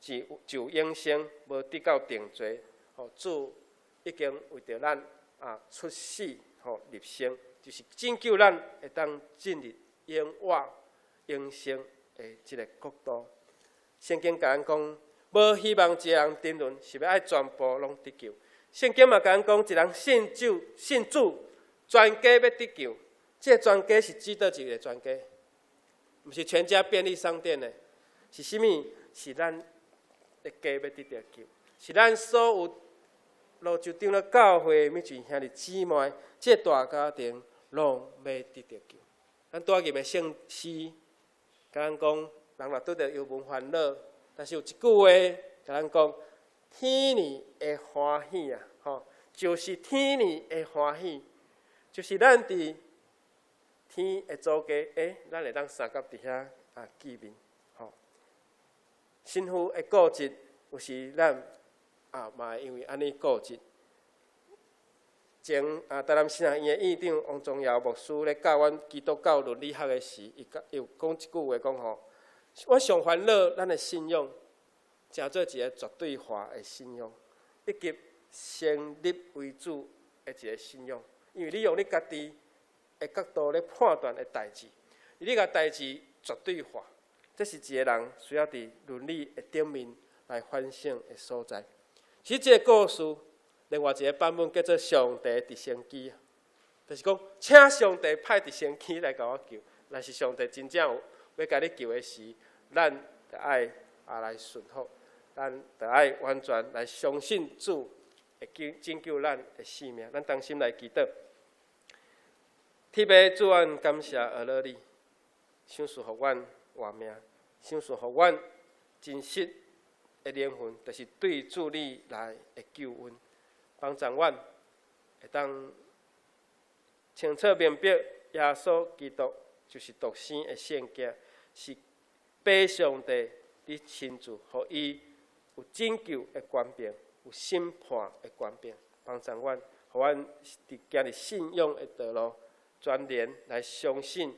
是就永生，無得到定罪。吼，主已經為著咱啊出死吼入生，就是拯救咱會當進入永活永生的這个國度。聖經共咱講，無希望一个人沉淪，是欲愛全部攏得救。聖經嘛共咱講，一人信主，信主，全家欲得救。這个全家是指佗一个全家？毋是全家便利商店的，是啥物？是咱的家欲得著救，是咱所有蘆洲長老教會每一位兄弟姊妹，這个大家庭攏欲得著救。咱拄仔吟的聖詩，共咱講，人若拄著憂悶煩惱，但是有一句話，共咱講，天兒的歡喜啊，吼，就是天兒的歡喜，就是咱佇天的祖家，欸，咱會當相佮佇遐啊見面，吼。新婦的固執，有時咱啊嘛會因為按呢固執。前啊，台南神學院的院長王宗堯牧師咧教阮基督教倫理學的時，伊講伊有講一句話，講吼，我上煩惱咱的信仰，成做一个絕對化的信仰，以及先入為主的一个信仰，因為你用你家己的角度咧判斷的代誌，你共代誌絕對化，這是一个人需要佇倫理的頂面來反省的所在。其實這个故事，另外一个版本叫做《上帝直升機》，就是講，請上帝派直升機來共我救。若是上帝真正有欲共你救的時，咱著愛啊來順服，咱著愛完全來相信主會救拯救咱的性命。咱同心來祈禱。天父主，阮感謝阿樂你，賞賜予阮活命，賞賜予阮真實的靈魂，就是對主你來的救恩，幫助阮會當清楚明白耶穌基督就是獨生的聖子，是父上帝你親自予伊有拯救的權柄，有審判的權柄，幫助阮，予阮佇行佇信仰的道路，全然來相信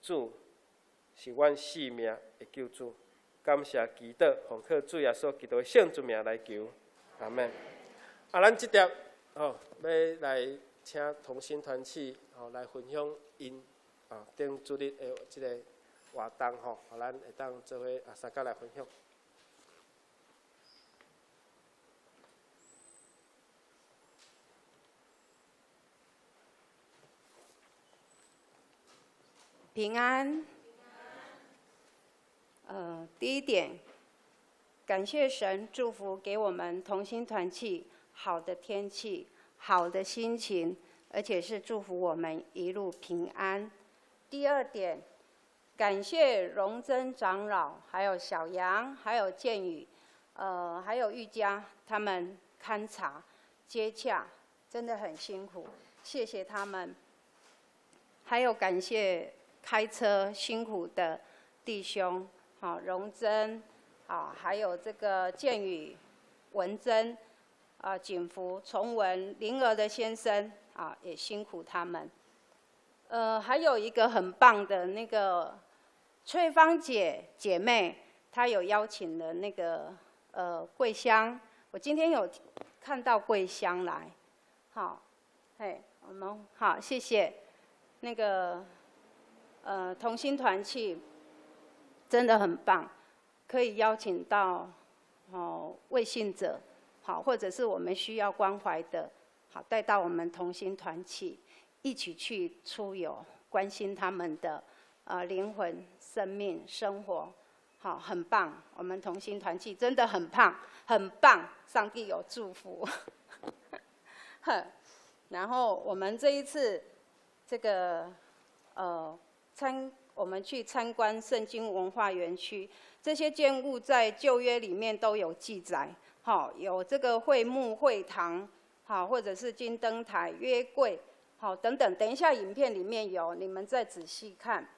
主是阮性命的救主。感謝祈禱，奉靠主耶穌基督的聖尊名來求，阿們。啊，咱這碟吼欲來請同心團契吼來分享𪜶啊頂主日的這个活動吼，予咱會當做伙啊相佮來分享。平安。第一點，感謝神祝福給我們同心團契好的天氣、好的心情，而且是祝福我們一路平安。第二點，感謝榮珍長老、還有小楊、還有建宇、還有玉佳，他們勘察接洽，真的很辛苦，謝謝他們。還有感謝開車辛苦的弟兄，好榮珍，啊，還有這個建宇、文珍，啊，景福、崇文、靈兒的先生，啊，也辛苦他們。還有一個很棒的那個翠芳姐姐妹，她有邀請了那個桂香，我今天有看到桂香來，好，嘿，我們好，謝謝。那個同心團契真的很棒，可以邀請到哦未信者，好，或者是我們需要關懷的，好，帶到我們同心團契一起去出遊，關心他們的靈魂、生命、生活。好，很棒，我們同心團契真的很棒，很棒，上帝有祝福。然後我們這一次這個我們去參觀聖經文化園區，這些建物在舊約裡面都有記載，好，有這個會幕、會堂，好，或者是金燈臺、約櫃，好，等等。等一下影片裡面有，你們再仔細看。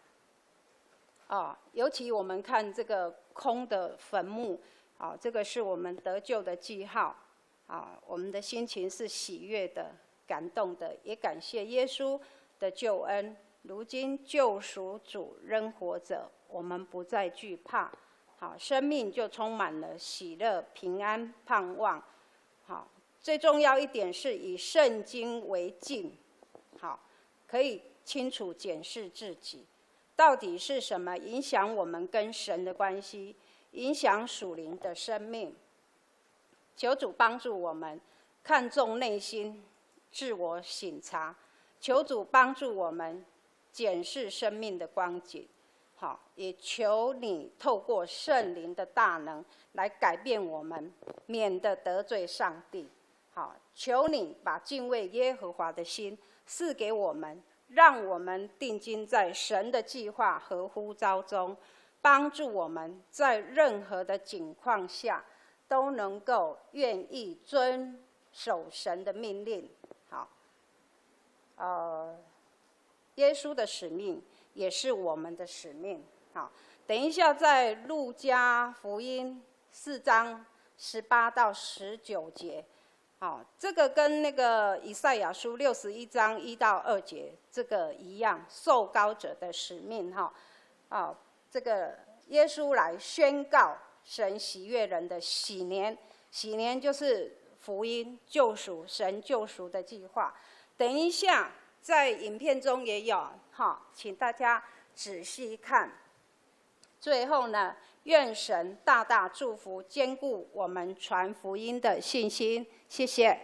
啊，尤其我們看這個空的墳墓，啊，這個是我們得救的記號，啊，我們的心情是喜悅的、感動的，也感謝耶穌的救恩。如今救贖主仍活着，我們不再懼怕，好，生命就充滿了喜樂、平安、盼望。好，最重要一點是以聖經為鏡，好，可以清楚檢視自己。到底是什麼影響我們跟神的關係，影響屬靈的生命？求主幫助我們看重內心，自我省察。求主幫助我們檢視生命的光景。好，也求你透過聖靈的大能來改變我們，免得得罪上帝。好，求你把敬畏耶和華的心賜給我們。讓我們定睛在神的計劃和呼召中，幫助我們在任何的境況下都能夠願意遵守神的命令。好，耶穌的使命也是我們的使命。好，等一下在路加福音4章18到19節。好，這個跟那個以賽亞書61章1到2節這個一樣，受膏者的使命哈。啊，這個耶穌來宣告神喜悅人的禧年，禧年就是福音救贖，神救贖的計劃。等一下在影片中也有哈，請大家仔細看。最後呢，願神大大祝福，堅固我們傳福音的信心。謝謝。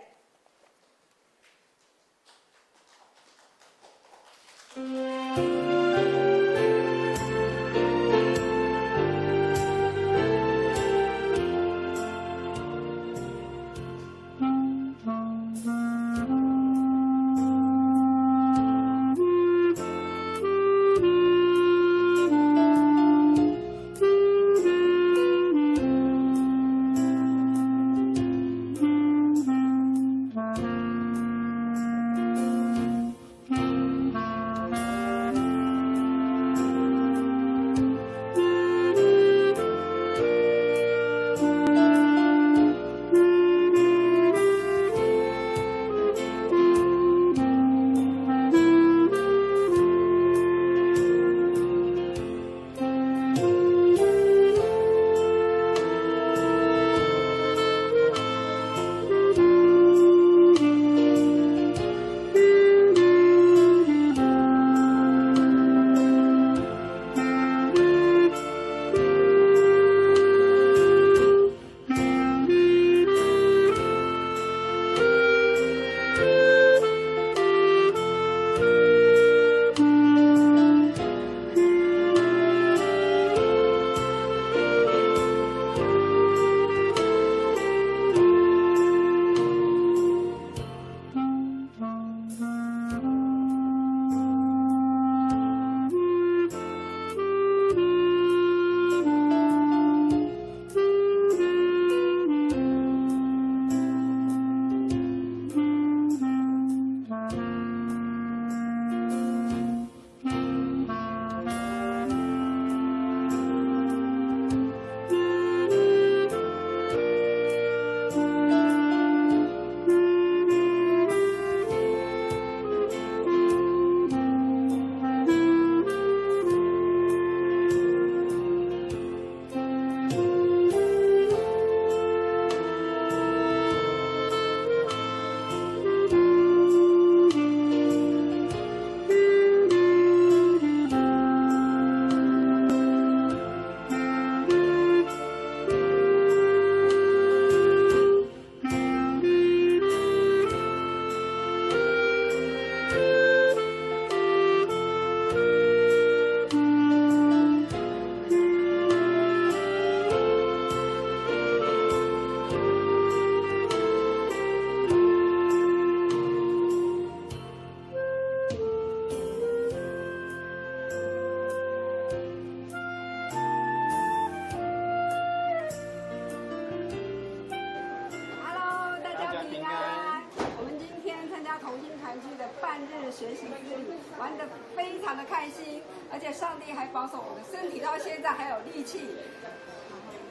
學習之旅，玩得非常的開心，而且上帝還保守我的身體到現在還有力氣。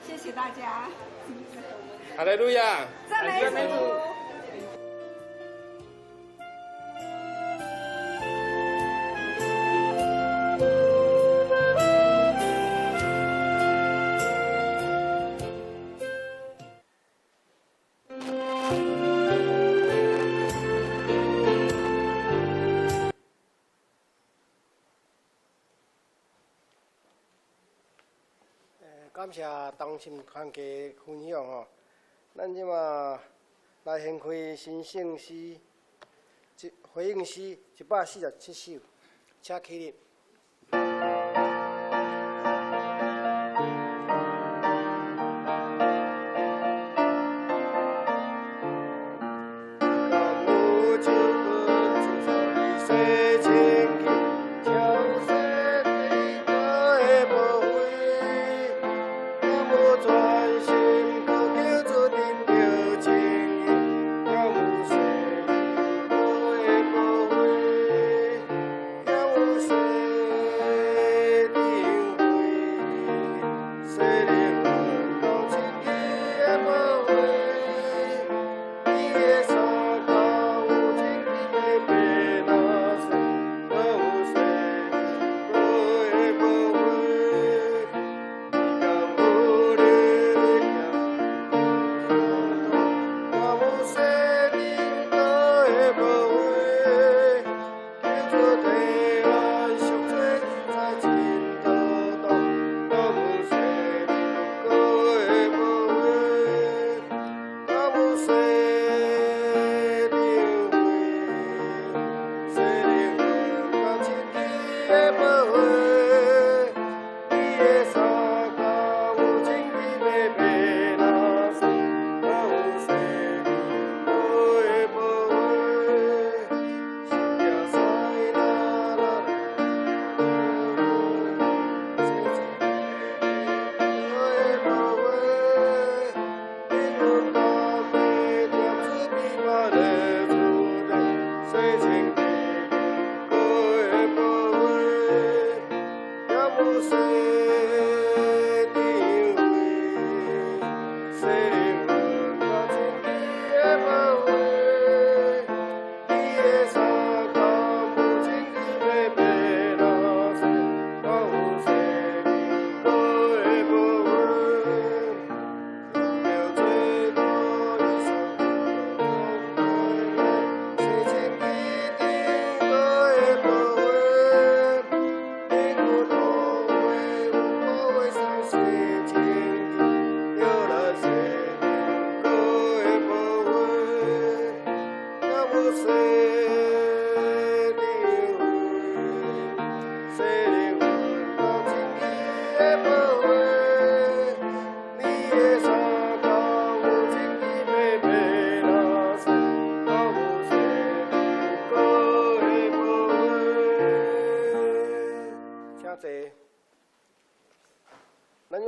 謝謝大家。哈利路亞，讚美主。感謝同心團契分享吼，咱這馬來獻開神聖詩，一回應詩147首，請起立。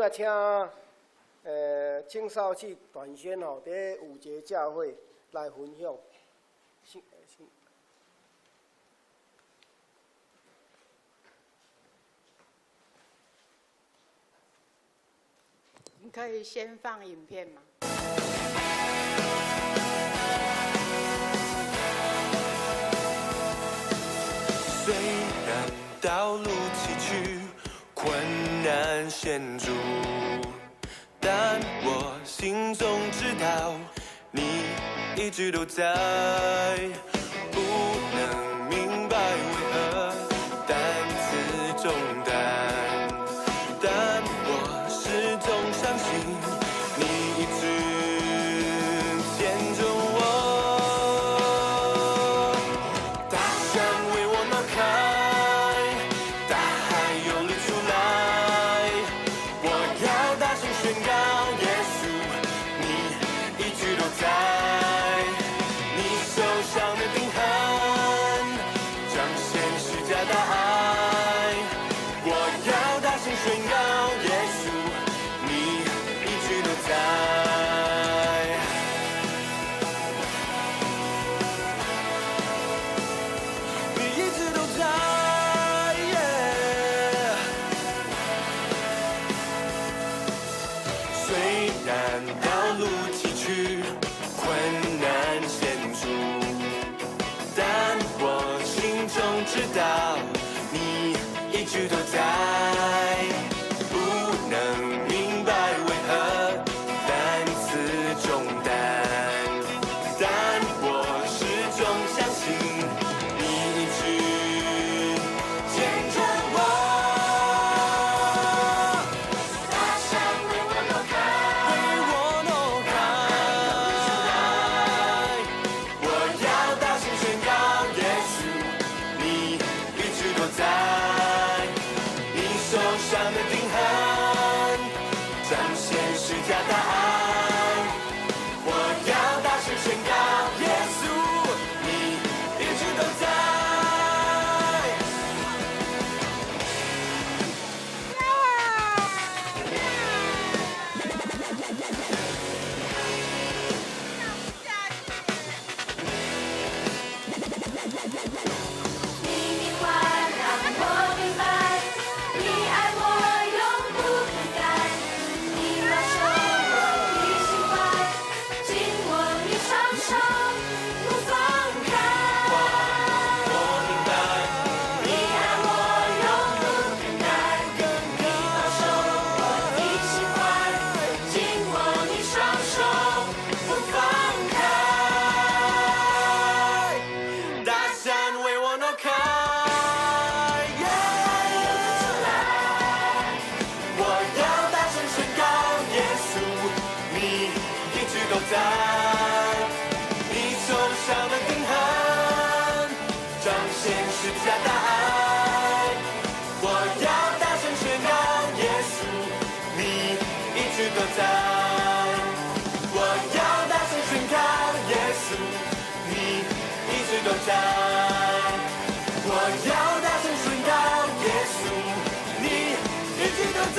请青少去短宣吼，佇五節教會來分享。你可以先放影片嗎？雖然道路崎嶇，困難險阻，但我心中知道，你一直都在。不能明白為何擔此重擔，但我始終相信你一直牽着我。大山為我挪開，大海又流出來，我要大聲宣告，耶穌，你一直都在。你手上的釘痕，在。你手上的钉痕，彰显十字架大爱。我要大声宣告，耶稣，你一直都在。我要大聲宣告，耶穌，你一直都在。我要大聲宣告，耶穌，你一直都在。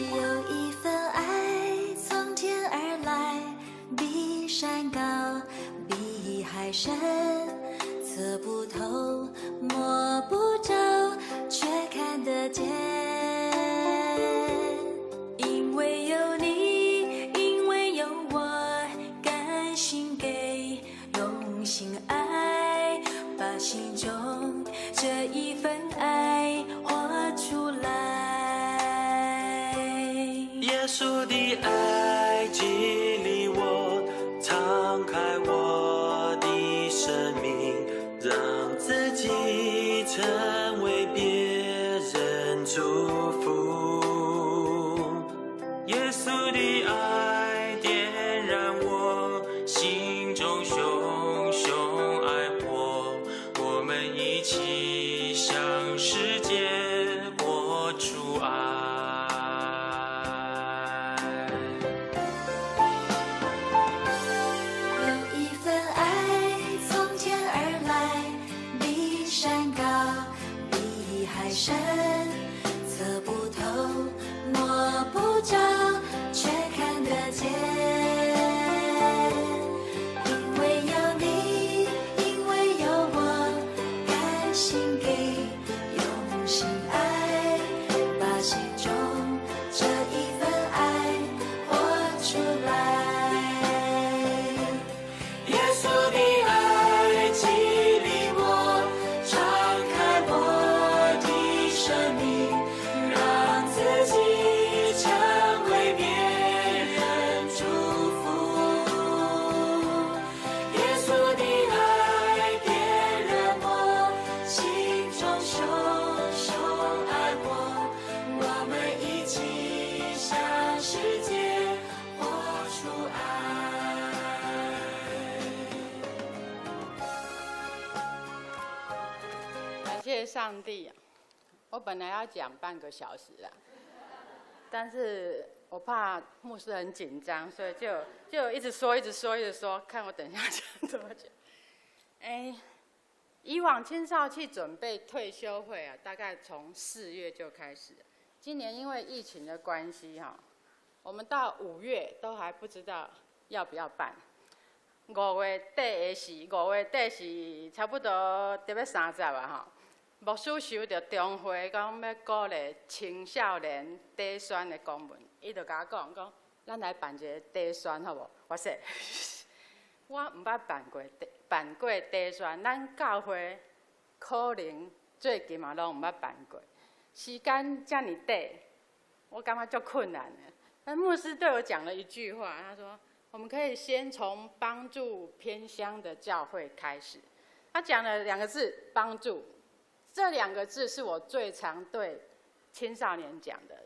有一份愛從天而來，比山高，比海深，測不透，摸不着，卻看得見。因為有你，因為有我，甘心給，用心愛，把心中這一份愛活出來。耶穌的愛激勵我，敞開我的生命，讓自己成為別人祝福。耶穌的愛點燃我心中熊熊愛火，我們一起向世界活出愛。有一份愛從天而來，比山高，比海深，測不透，摸不着，卻看得見。因為有你，因為有我，甘心給，用心愛，把心中這一份愛活出來。耶穌的愛激勵我，敞開我的生命，讓自己成為別人祝福。耶穌的愛點燃我心中熊熊愛火，我們一起向世界活出愛。感謝上帝，我本來要講半個小時啦，但是我怕牧師很緊張，所以就一直說，一直說，一直說，看我等一下講多久。哎，以往青少去準備退修會啊，大概從4月就開始。今年因為疫情的關係哈，我們到5月都還不知道要不要辦。5月底的時，5月底是差不多得欲30啊吼。牧師收著中會講欲鼓勵青少年短宣的公文，伊就共我講講，咱來辦一个短宣好無？我說，我毋捌辦過短宣，咱教會可能最近嘛攏毋捌辦過，時間遮爾短，我感覺足困難的。但牧師對我講了一句話，他說：我們可以先從幫助偏鄉的教會開始。他講了兩個字，幫助。這兩個字是我最常對青少年講的。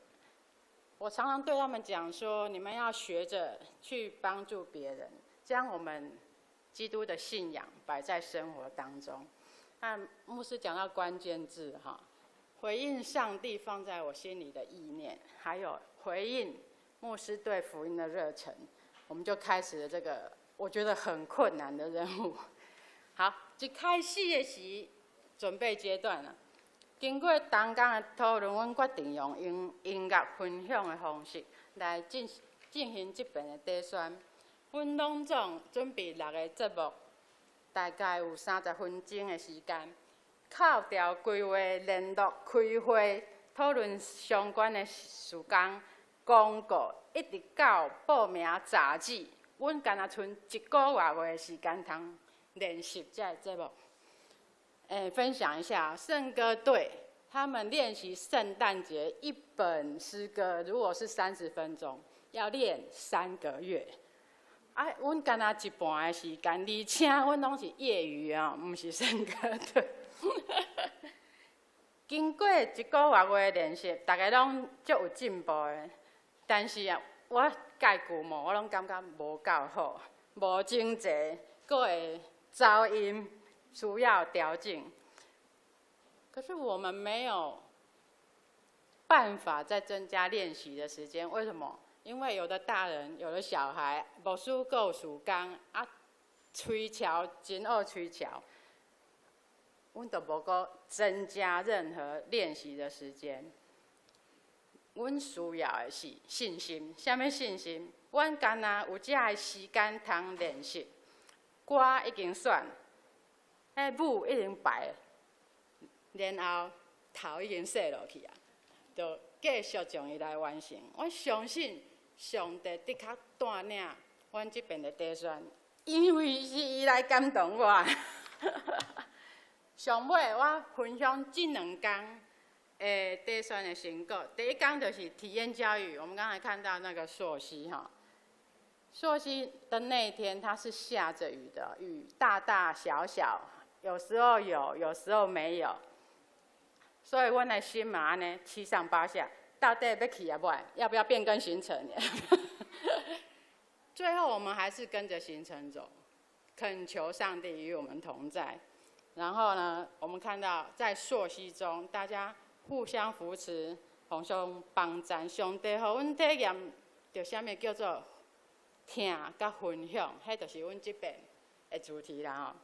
我常常對他們講說：你們要學着去幫助別人，將我們基督的信仰擺在生活當中。那牧師講到關鍵字哈，回應上帝放在我心裡的意念，還有回應牧師對福音的熱忱，我們就開始了這個我覺得很困難的任務。好，一開始的時準備階段啊，經過同工的討論，阮決定用音樂分享的方式來進行這遍的短宣。阮攏總準備六个節目，大概有30分鐘的時間，扣掉規劃、聯絡、開會、討論相關的事工、廣告，一直到報名雜誌，阮干焦賰一個外月的時間通練習這个節目。分享一下聖歌隊，他們練習聖誕節一本詩歌，如果是30分鐘，要練3個月。啊，阮干焦一半的時間，而且阮攏是業餘啊，毋是聖歌隊。經過一個外月的練習，逐家攏足有進步的。但是啊，我蓋舊無，我攏感覺無夠好，無整齊，閣會走音，需要調整。可是我們沒有辦法再增加練習的時間，為什麼？因為有的大人，有的小孩，牧師閣有事工，啊，吹橋真愛吹橋，阮就無閣增加任何練習的時間。阮需要的是信心，啥物信心？阮干焦有這个時間通練習，歌已經選，彼舞已經排，然後頭已經洗落去啊，就繼續將伊來完成。我相信上帝的確帶領阮這邊的底選，因為是伊來感動我。上尾我分享這兩工的底選的成果。第一工就是體驗教育，我們剛才看到那個溯溪哈，溯溪的那一天，它是下着雨的，雨大大小小，有時候有，有時候沒有。所以阮的心嘛按呢七上八下，到底欲去抑無愛？要不要變更行程？最後我們還是跟着行程走，懇求上帝與我們同在。然後呢，我們看到在溯溪中，大家互相扶持，互相幫贊。上帝予阮體驗著啥物叫做疼佮分享，彼就是阮這邊的主題啦吼。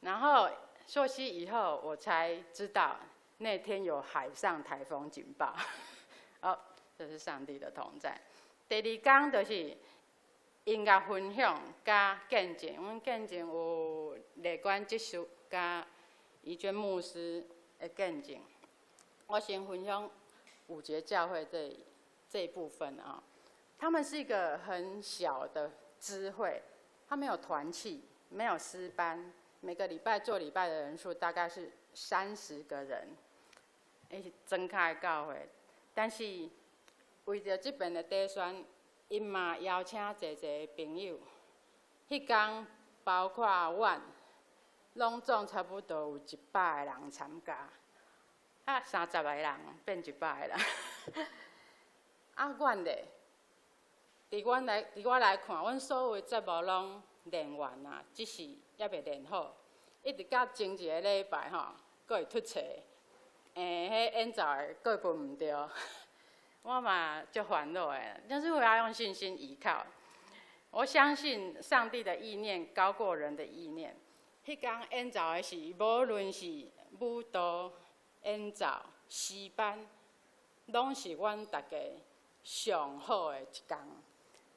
然後溯溪以後，我才知道那天有海上颱風警報。哦，這是上帝的同在。第二工就是音樂分享佮見證，阮見證有麗冠執事佮怡娟牧師的見證。我先分享五節教會這一部分啊，他們是一個很小的支會，他沒有團契，沒有詩班，每個禮拜做禮拜的人數大概是30個人，伊是莊跤的教會，但是為著這邊的底選，𪜶嘛邀請濟濟朋友，彼工包括阮，攏總差不多有100個人參加，啊，30個人變100個人。啊，阮咧，佇我來看，阮所有的節目攏練完啊，只是猶未練好，一直到前一个禮拜吼，閣會出錯，彼演奏的過分毋對，我嘛足煩惱的，但是我要用信心依靠，我相信上帝的意念高過人的意念。彼工演奏的是，無論是舞蹈、演奏、詩班，攏是阮逐家上好的一工。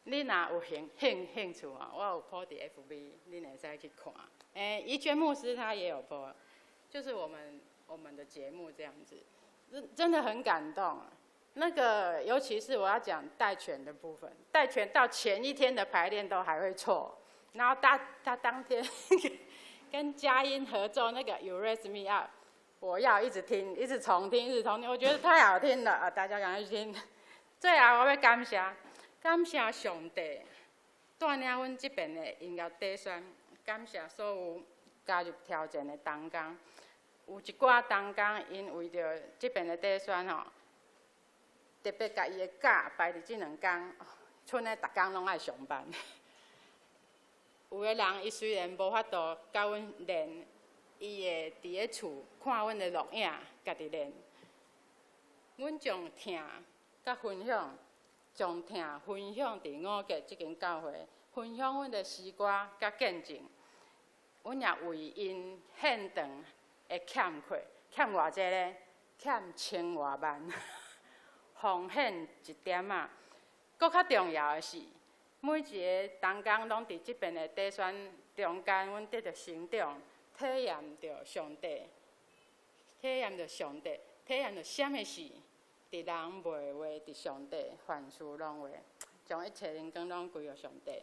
你若有興趣啊，我有 po 佇 FB，你會使去看。怡娟牧師他也有 po，就是我們的節目這樣子，真的很感動。那個尤其是我要講帶拳的部分，帶拳到前一天的排練都還會錯，然後他當天跟佳音合作那個 You Raise Me Up，我要一直聽，一直重聽，一直重聽，我覺得太好聽了啊！大家趕快去聽。最後我欲感謝，感謝上帝帶領阮這邊的音樂底選，感謝所有加入挑戰的同工。有一寡同工，𪜶為著這邊的底選吼，特別共伊的假排佇這兩工，賰咧逐工攏愛上班。有的人伊雖然無法度佮阮練，伊會佇咧厝看阮的錄影，家己練。阮將疼佮分享，將疼分享佇五結這間教會，分享阮的詩歌佮見證。阮也為𪜶現場的欠缺，欠偌濟咧？欠千外萬，奉獻一點仔。閣較重要的是，每一个同工攏佇這邊的底選中間，阮得著成長，體驗著上帝，體驗著上帝，體驗著啥物是佇人袂話，佇上帝凡事攏會，將一切榮光攏歸予上帝。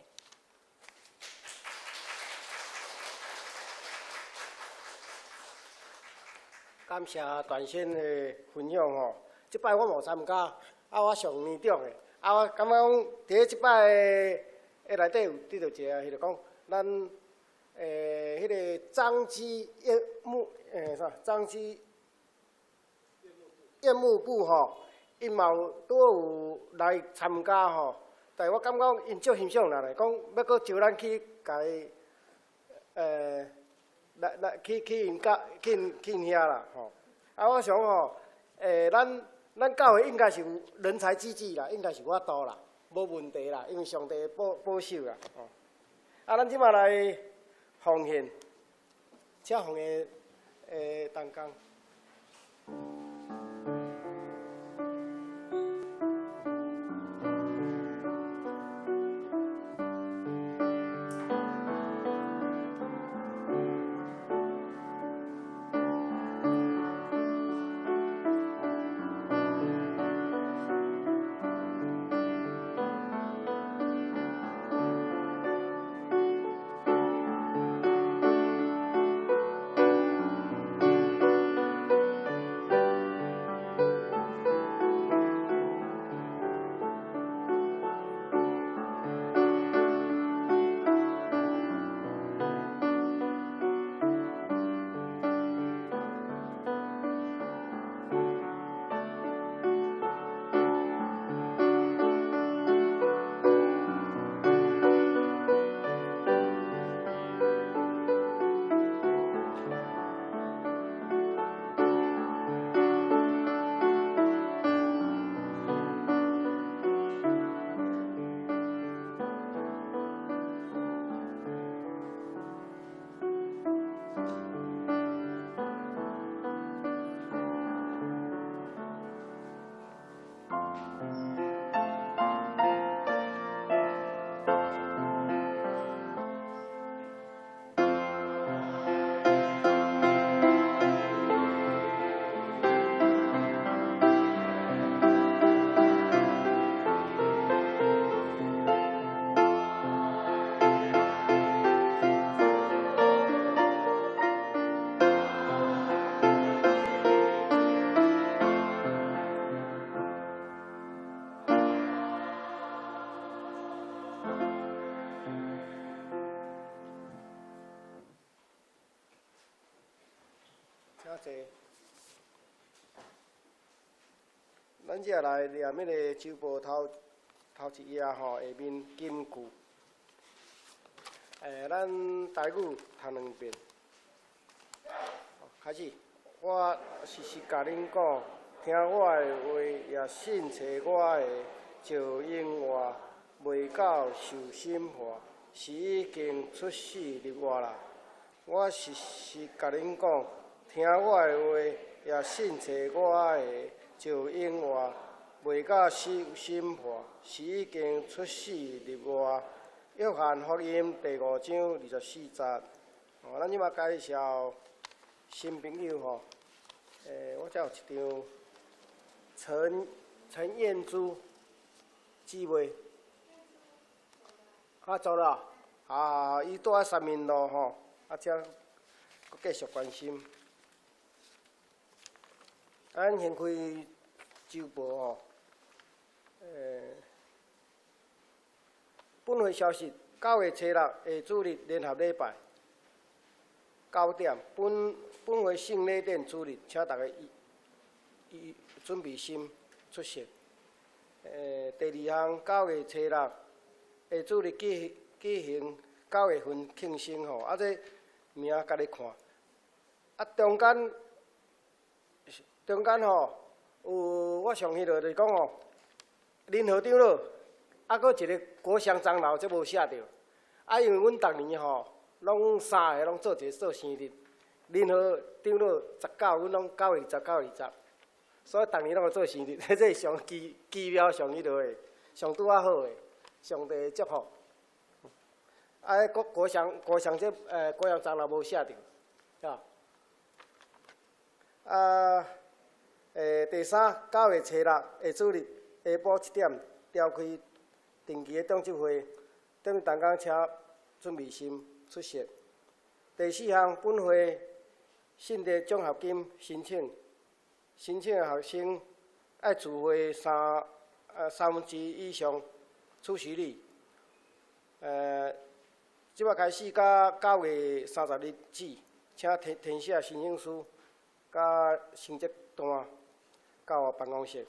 感謝大仙的分享吼，這擺我無參加，啊我上年長的，啊我感覺講佇咧這擺的內底有得著一个，彼個講咱彼个彰基院牧啥彰基院牧部吼，𪜶嘛有拄好有來參加吼，但是我感覺𪜶足欣賞咱的，講欲閣招咱去共伊來來去去𪜶教去𪜶去𪜶遐啦吼。啊，我想吼，咱咱教會應該是有人才濟濟啦，應該是有法度啦，無問題啦，因為上帝保保守啦吼。啊，咱這馬來奉獻，請奉獻同工。請坐。咱這來念彼个周報頭頭一頁吼，下面金句。咱台語讀兩遍。開始。我實實共恁講，聽我的話，也信差我的，就永活，袂到受審判，是已經出死入活啦。我實實共恁講，聽我的話，也信差我的，就永活，袂到受審判，是已經出死入活。約翰福音第五章二十四節。哦，咱這馬介紹新朋友吼。我這有一張陳陳燕珠姊妹，啊，走了，啊，伊住佇三民路吼，啊，請閣繼續關心。咱先開週報吼，本會消息：九月初六下主日聯合禮拜九點，本本會聖禮殿主日，請大家預預準備心出席。第二項，九月初六下主日舉舉行九月份慶生吼，啊，這名家己看。啊，中間中間吼有我上彼落就是講吼，林和長老，啊，閣一个國祥長老，這無寫著。啊，因為阮逐年吼，攏三个攏做一个做生日，林和長老十九，阮攏九月二十、九月二十，所以逐年攏會做生日，這是上奇奇妙、上彼落的，上拄仔好的，上帝的祝福。啊，國國祥國祥這國祥長老無寫著，啊。啊，第三，九月初六下主日下晡七點召開定期的長執會，等同工請準備心出席。第四項，本會信德獎學金申請，申請的學生愛自費1/3以上出席率。這擺開始到9月30日止，請填寫申請書，佮成績單到我辦公室。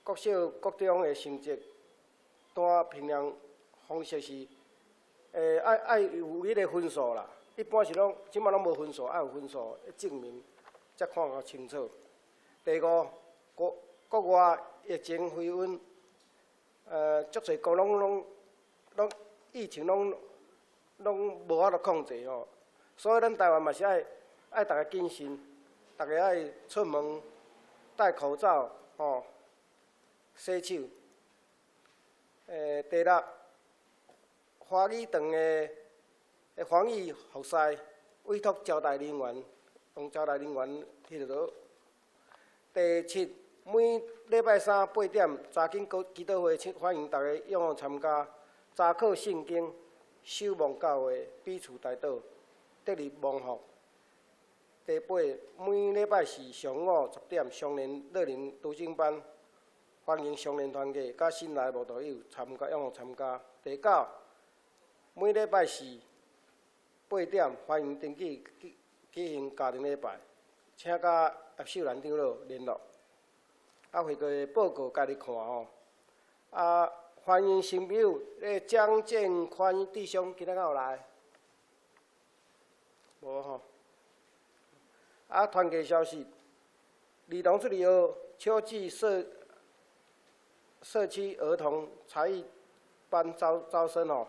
國小、國中的成績單評量方式是，愛有彼个分數啦。一般是攏，這擺攏無分數，愛有分數證明，才看較清楚。第五，國外疫情回溫，足濟國攏疫情攏無法度控制吼，所以咱台灣嘛是愛逐家謹慎，逐家愛出門戴口罩吼，洗手。第六，華語堂的防疫服侍委託招待人員，用招待人員彼个落。第七，每禮拜三8點，查經祈禱會，請歡迎逐家踴躍參加。查考聖經，守望教會，彼此代禱，得力蒙福。第八，每禮拜四上午10點，少年樂齡讀經班，歡迎少年團契佮新來慕道友參加，踴躍參加。第九，每禮拜四8點，歡迎登記舉行家庭禮拜，請佮葉秀蘭長老聯絡。啊，會個報告家己看吼。啊，歡迎新朋友，江建寬弟兄，今仔敢有來？無吼。啊，團契消息，兒童主日學秋季社區兒童才藝班招生吼，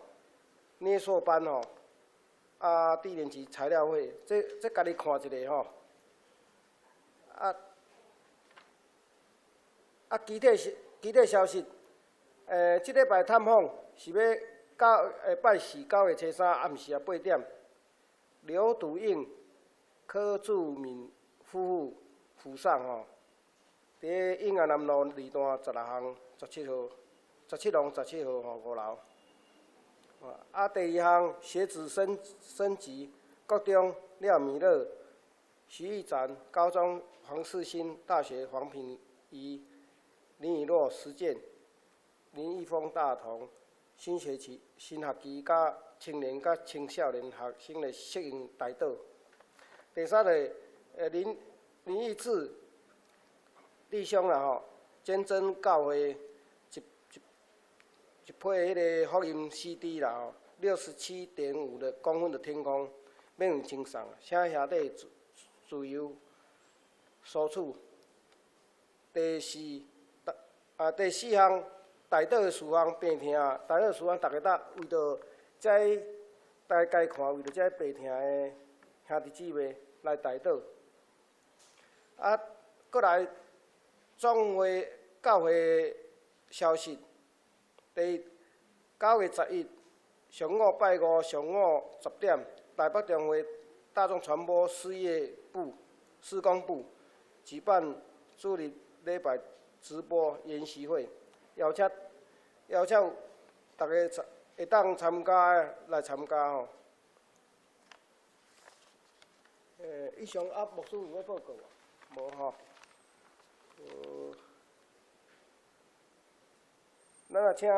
捏塑班吼，啊，低年級材料費，這家己看一下吼。啊，其他消息。這禮拜探訪是欲拜四9月初3暗時仔8點，劉篤應、柯志敏夫婦府上吼，佇永安南路2段16巷17號，17弄17號吼5樓。啊，第二項學子升級，國中廖米樂、徐玉展，高中黃世新，大學黃品儀、林以諾實踐。林義峰大同新學期新學期，佮青年佮青少年學生的適應代禱。第三個，林義志弟兄啦吼，捐贈教會一批彼个福音 CD 啦吼，67.5的公分的天空，免費贈送，請兄弟自由索取。第四項。代禱的事項病疼，代禱事項，逐家搭為著這，大家看，為著這病疼的兄弟姊妹來代禱。啊，閣來總會教會消息，第一，9月11，上午拜五上午10點，台北中會大眾傳播事業部施工部舉辦主日禮拜直播研習會。邀請逐家參會當參加的來參加吼。以上啊，牧師有欲報告無？無吼。咱來請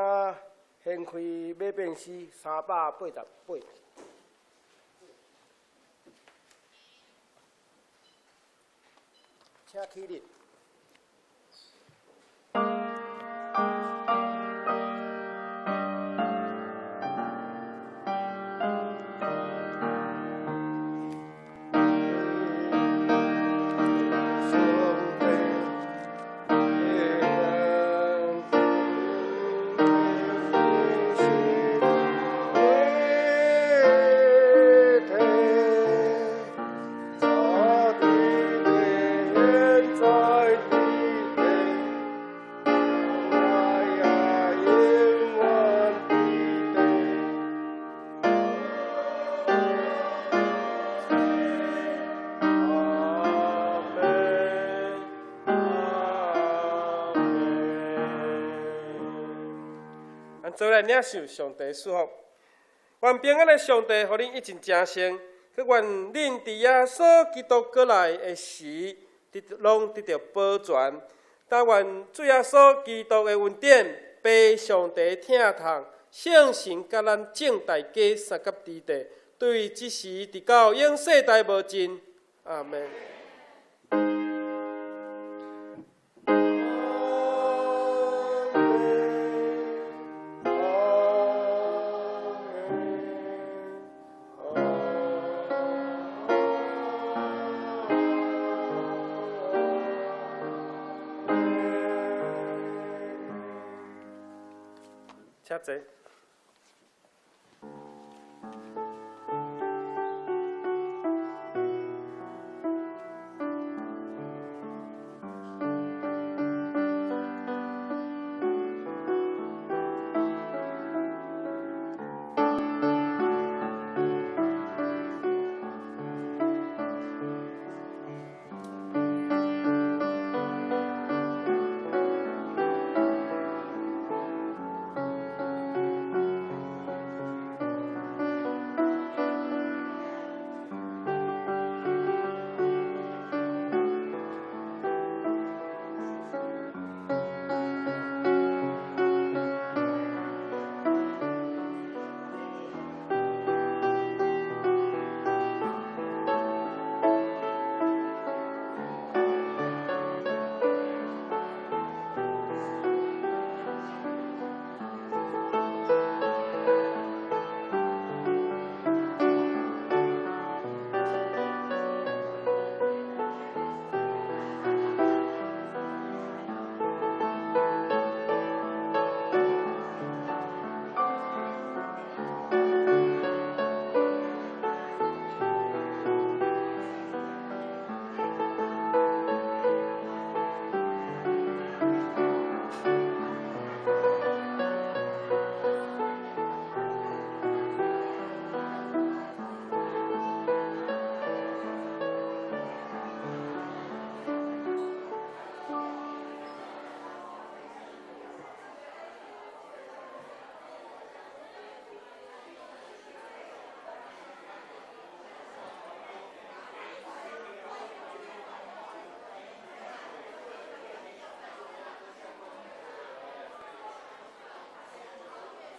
掀開馬變詩388，請起立。做來領受上帝賜福，願平安的上帝予恁一盡成聖，閣願恁佇耶穌基督閣來的時，得攏得著保全。但願主耶穌基督的恩典、父上帝疼痛、聖神佮咱眾大家相佮佇地，對這時直到永世代無盡。阿們。請坐。